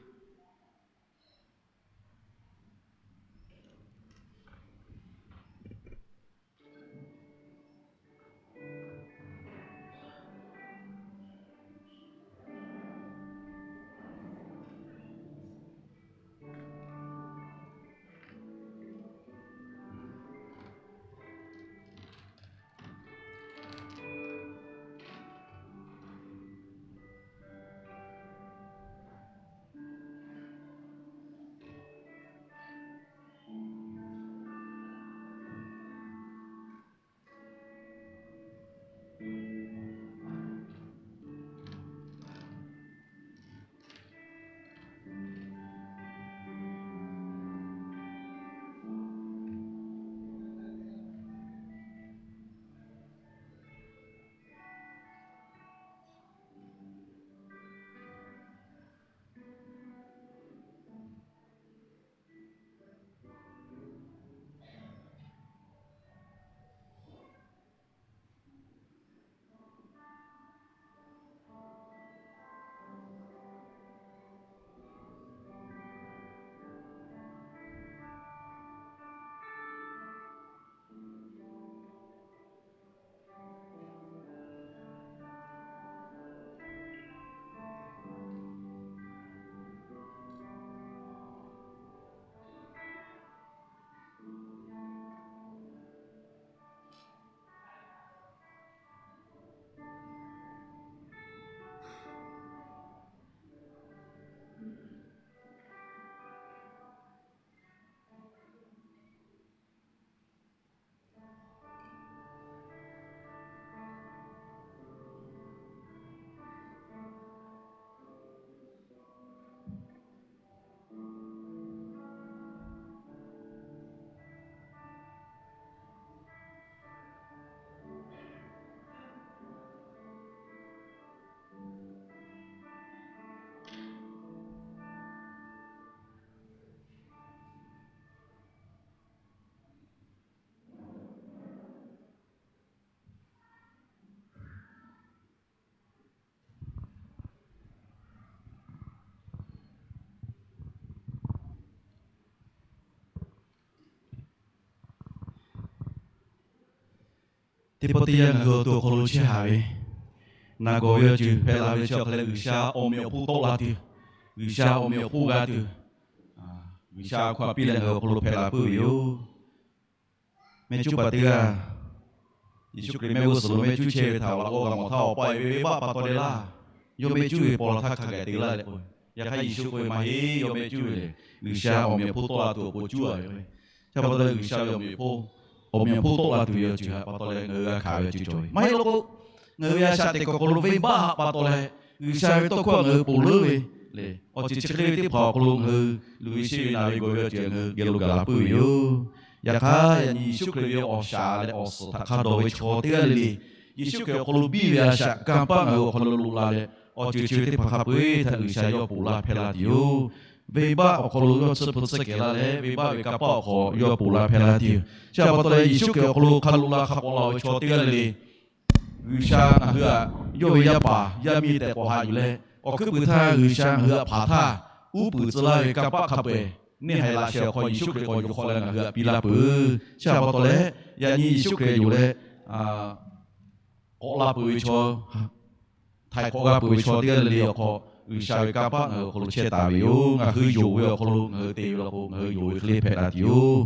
Teˇ pawˆ teˇ yanˇ ngaˬ hui awˬ to awˬ hk'aw lo chehˇ haˍ ve, naˬ gawˬ ve awˬ ceuˬ hpehꞈ la ve chi awˬ hk'a leh G'uiˬsha awˬ meꞈ awˬ hponˇ tawˆ la tuˬ, G'uiˬsha awˬ meꞈ awˬ hponˇ g'a tuˬ, G'uiˬsha hk'aˬ piˇ leh ngaˬ hui awˬ hk'aw lo hpehꞈ la puiˉ ve yoˬ. Mehˆ cuˉ paˍ teˇ g'aˇ, Yeˍsuˆ Hkriꞈ mehˆ g'uˇ suhˍ lo mehˆ cuˉ chehˇ ve htaꞈ awˬ laꞈ g'awˇ g'a mawˬ htaˇ, awˬ pa e ve venˇbaˆ pa taw leh laˇ, yawˇ mehˆ cuˉ ve paw la htaˇ hk'a gaˬ te laˇ leh k'o, yaꞈ hk'aˇ Yeˍsuˆ k'oˆ ve, Maˇ heˆ, yawˇ mehˆ cuˉ ve lehˬ, G'uiˬsha awˬ meꞈ awˬ hponˇ tawˆ la tuˬ awˬ pon cuˉ a ve. Chi pa taw leh G'uiˬsha ve awˬ meꞈ awˬ hponˇ, awˬ meꞈ awˬ hponˇ tawˆ la tuˬ ve awˬ ceuˬ htaꞈ pa taw leh ngaˬ hui g'a hkanˍ ve awˬ ceuˬ cawˬ ve maˇ heˆ law k'o, ngaˬ hui ve a shaꞈ teꞈ kuˬ awˬ hk'aw lo venˇbaˆ haꞈ pa taw leh, G'uiˬsha ve tawˇ hkawˇ ngaˬ hui ponˬ leuˉ ve le. Awˬ ceuˬ chi hk'e ve teˇ hpaˍ awˬ hk'aw lo ngaˬ hui luˬ ve sheˆ ve naˬ ve gawˬ ve awˬ ceuˬ ngaˬ hui geh lo gaˬ la puiˉ ve yoˬ. Yaꞈ hk'aˇ, yaꞈ nyi Yeˍsuˆ Hkriꞈ ve awˬ shaˍ leh awˬ suhˍ htaꞈ hk'a dawˬ ve chaw teˇ g'aˇ le le, Yeˍsuˆ Hkriꞈ awˬ hk'aw lo biˇ ve a shaꞈ kanˇ paˆ ngaˬ hui awˬ hk'aw lo loꞈ la leh, awˬ ceuˬ chi ve teˇ hpaˍ hk'a peu-eˬ htaꞈ G'uiˬsha yawˇ ponˬ laˇ hpehˇ laˇ tuˬ yoˬ. Venˇbaˆ awˬ hk'aw lo yawˇ tsuhˇ hpu tsuhˇ kehˬ la leh, venˇbaˆ ve kanˇ paˆ awˬ hk'aw yawˇ ponˬ laˇ hpehˇ laˇ tuˬ yoˬ. Chi pa taw leh, Yeˍsuˆ Hkriꞈ awˬ hk'aw lo hk'a loꞈ la hk'a k'awꞈ la ve chaw teˇ g'aˇ le le, G'uiˬsha ngaˬ hui htaꞈ yawˇ ve yaˇ paˍ yaˇ miˇ tehꞈ k'awꞈ haꞈ yuˬ leh, awˬ hkuiˉ puiˍ htaˇ G'uiˬsha ngaˬ hui htaꞈ hpanˍ htaˇ, uˉ peunˍ tcuh laˇ ve kanˇ paˆ hk'a peu-eˬ neˇ haiˬ laꞈ sheh awˬ hk'aw Yeˍsuˆ Hkriꞈ k'awꞈ yonˍ hk'awꞈ leh ngaˬ hui htaꞈ piˇ laˇ peuˬ. Chi pa taw leh, yaꞈ nyi Yeˍsuˆ Hkriꞈ yonˍ leh k'awꞈ la peuˬ ve chaw, htaiˍ hk'awꞈ g'a peuˬ ve chaw teˇ g'aˇ le le awˬ hk'aw, G'uiˬsha ve kanˇ paˆ ngaˬ hui awˬ hk'aw lo chehˇ taˍ ve yoˬ. Ngaˬ hui yonˍ ve awˬ hk'aw lo ngaˬ hui te ve law k'o, ngaˬ hui yonˍ ve hk'e le hpehꞈ la tuˬ yoˬ.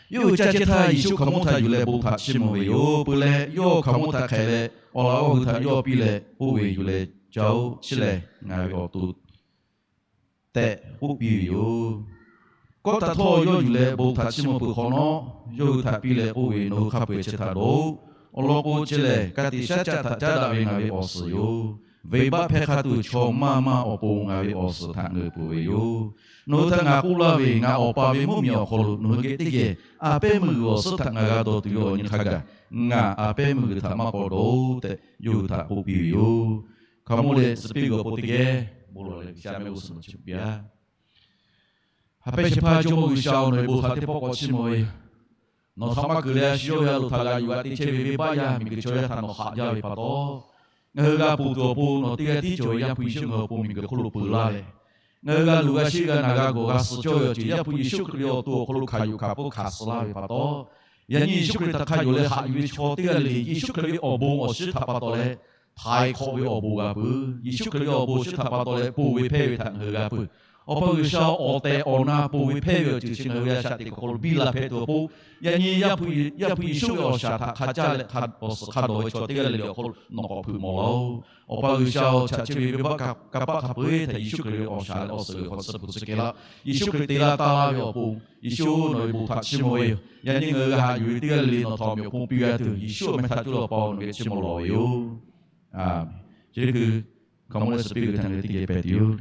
Yawˇ hui caˇ chehˇ htaˇ, Yeˍsuˆ hkaoˍmonˇ htaꞈ yuˬ leh bon htaꞈ chiˇ mvuh ve yoˬ. Peuˬ leh, yawˇ hkaoˍmonˇ htaꞈ hk'ehꞈ leh, awˬ laꞈ g'awˇ hui htaꞈ yawˇ piˇ leh k'oˆ ve, Yuˬ leh caˇ-oˆ. Chi lehˬ ngaˬ ve awˬ to tehꞈ k'oˆ piˇ ve yoˬ. Kawˆ htaꞈ htawˇ yawˇ yuˬ leh bon htaꞈ chiˇ mvuh peuˬ hk'awꞈ nawˉ, yawˇ hui htaꞈ piˇ leh k'oˆ ve, Nawˬ hui hk'a peu-eˬ chi htaꞈ dawˇ-oˆ. Awˬ lawn k'o, chi lehˬ ka tiꞈ shaˉ caˆ htaꞈ caˉ daꞈ ve ngaˬ ve awˬ suhˍ yoˬ. Venˇbaˆ hpehˇ hk'a tuˬ chaw maˇ maˇ awˬ pon ngaˬ ve awˬ suhˍ htaꞈ ngeuˍ peuˬ ve yoˬ. Nawˬ hui htaꞈ ngaˬ k'oˆ laˇ ve, ngaˬ Awˬ pa ve mvuhˇmiˬ awˬ hk'aw lo nawˬ hui geh teˇ geh a pehˉ meuˇ g'uiˬ awˬ suhˉ htaꞈ ngaˬ g'a dawˬ tuˬ ve awˬ nyi hk'a gaˬ, ngaˬ a pehˉ meuˇ g'uiˬ htaꞈ maˇ k'awꞈ dawˇ-oˆ tehꞈ, yawˇ hui htaꞈ k'oˆ piˇ ve yoˬ. Hkaoˍmonˇ leh suhˍ piˇ g'uiˬ awˬ pon teˇ geh bon lawˬ leh G'uiˬsha mehˆ g'uˇ suhˍ lo chehˇ piˇ-a. Haꞈ pehnˇ shehˍ hpaˇ Jawˇmawˇ G'uiˬsha-oˬ, nawˬ ve bon htaꞈ teˇ pawˆ k'awꞈ chiˇ mvuh ve yoˬ. Nawˬ htaꞈ maˇ keunˍ leh a shu yawˇ ve a loˍ htaꞈ g'a yuˬ g'a te chehˇ ve venˇbaˆ yaˇ miˬguiˬ chaw yaˇ htaꞈ nawˬ haꞈ jaˇ ve pa taw, ngaˬ hui g'a ponˬ tuˬ awˬ pon nawˬ teˇ g'aˇ tiˉ cawˬ ve Yaˇ hpu Yeˍsuˆ ngaˬ hui awˬ pon miˬguiˬ hk'oˆ lo peuˬ laˇ leh, ngaˬ hui g'a luˬ g'a sheˆ g'a naˬ g'a gawˬ g'a suh cawˇ ve awˬ ceuˬ Yaˇ hpu Yeˍsuˆ Hkriꞈ ve awˬ to awˬ hk'aw lo hkanˍ yuˬ hkanˍ pfuhˇ hkanˍ suh laˇ ve pa taw, yaꞈ nyi Yeˍsuˆ Hkriꞈ htaꞈ hk'a yonˍ leh haꞈ yuˬ ve chaw teˇ g'aˇ le le, Yeˍsuˆ Hkriꞈ ve awˬ bon awˬ shinˉ htaꞈ pa taw leh htaiˍ hk'awꞈ ve awˬ bon g'a peuˬ. Yeˍsuˆ Hkriꞈ ve awˬ bon awˬ shinˉ htaꞈ pa taw leh ponˬ ve hpehˇ ve htaꞈ ngaˬ hui g'a peuˬ. Awˬ pa G'uiˬsha awˬ tehˬ awˬ na ponˬ ve hpehˇ ve awˬ ceuˬ chi ngaˬ hui ve a shaꞈ teꞈ kuˬ hk'aw lo biˇ la hpehꞈ tuˬ awˬ pon, yaꞈ nyi Yaˇ hpu Yeˍsuˆ ve awˬ shaˍ htaꞈ hk'a caˇ leh awˬ suhˍ hk'a dawˬ ve chaw teˇ g'aˇ le le awˬ hk'aw lo nawˬ k'awꞈ hpeuꞈ mawˬ laˇ-oˆ. Awˬ pa G'uiˬsha-oˬ, chaꞈ chi ve venˇbaˆ kanˇ paˆ hk'a peu-eˬ htaꞈ Yeˍsuˆ Hkriꞈ ve awˬ shaˍ leh awˬ suhˍ g'uiˬ hk'aw tsuhˇ hpu tsuhˇ kehˬ laˇ. Yeˍsuˆ Hkriꞈ te laˇ taˇ laˇ ve awˬ pon, Yeˍsuˆ nawˬ ve bon htaꞈ chiˇ mvuh ve yoˬ. Yaꞈ nyi ngaˬ hui g'a haꞈ yuˬ ve teˇ g'aˇ le le nawˬ htaꞈ awˬ meꞈ awˬ hponˇ piˇ g'a tuˬ, Yeˍsuˆ awˬ meh htaꞈ cuˇ leh Awˬ pa-oˬ, nawˬ geh chiˇ mvuh lawˬ ve yoˬ. Aˬ, chi teˇ hkui hkaoˍmonˇ leh suhˍ piˇ g'uiˬ htaꞈ ngaˬ hui teˇ geh hpehꞈ tuˬ yoˬ.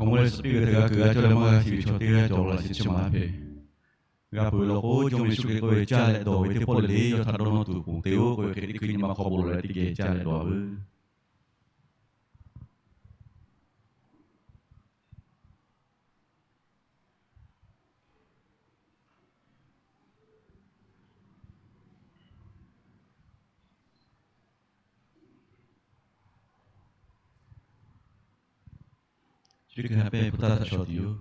Mawˬ leh suhˍ piˇ ve htaꞈ g'a kuiˬ g'a cawˇ leh maˇ g'a shiˍ ve chaw teˇ g'aˇ cawˬ la sheˍ chi maˇ heˆ. G'a peuˬ law k'o, Jawˇmawˇ Yeˍsuˆ Hkriꞈ k'oˆ ve caˇ leh dawˬ ve teˇ pawˆ le le yawˇ htaꞈ dawˇ nawˇ tuˬ ponˬ te-oˬ k'oˆ ve hk'e, teˇ hkui nyi ma hk'aw bon lawˬ leh teˇ geh caˇ leh dawˬ veuˬ. Chi hk'e ha pehˇ hpu taˇ htaꞈ shaw tuˬ yoˬ.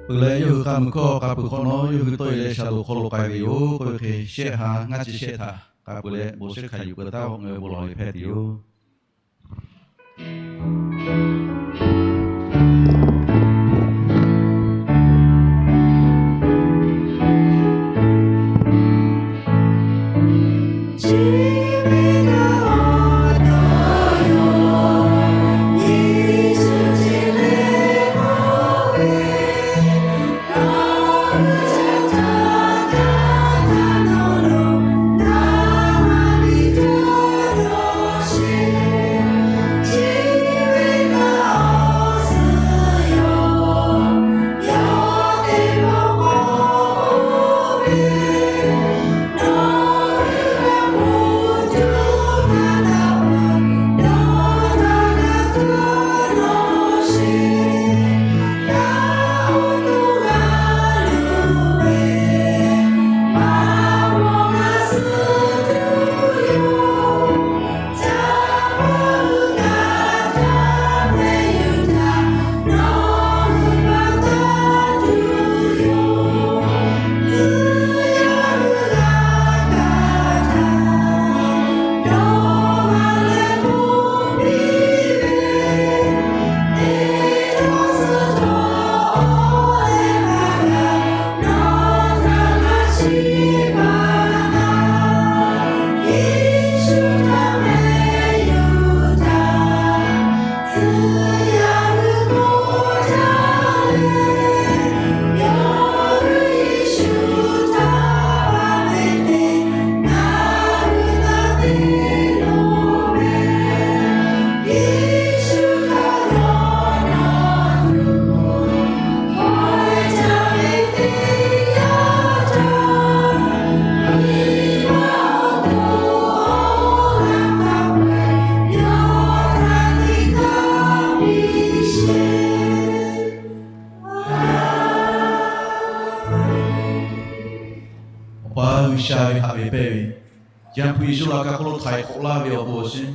Peuˬ leh yawˇ hui k'a muiˬ hkawˇ k'a peuˬ hk'awꞈ nawˉ, yawˇ hui tawˆ e leh shaˍlonˍ hk'aw lo k'ai ve yoˬ k'oˆ ve hk'e, shehˆ ha ngaˇ chi shehˆ htaꞈ k'a peuˬ leh, bon shehˉ hkanˍ yuˬ peuˬ taˉ-oˆ, ngaˬ hui bon lawˬ ve hpehˇ tuˬ yoˬ. ca ve haꞈ ve pehˇ ve, Yaˇ hpu Yeˍsuˆ laꞈ ka hk'oˆ lo htaiˍ hk'awꞈ laˇ ve awˬ bon awˬ shinˉ,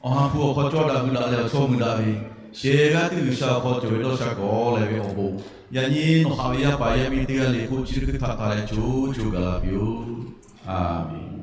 awˬ ha hpu awˬ hk'aw cawˇ daꞈ gu daꞈ leh awˬ chawˇ mui daꞈ ve, shehˍ g'aˇ teˇ G'uiˬsha awˬ hk'aw cawˬ ve dawˇ sha kawˬ leh ve awˬ bon, yaꞈ nyi nawˬ haꞈ ve yaˇ paˍ yaˇ miˇ teˇ g'aˇ le k'oˆ chi teˇ hkui htaꞈ taˍ leh co co gaˬ la piˇ-oˆ. Aˍmenˍ.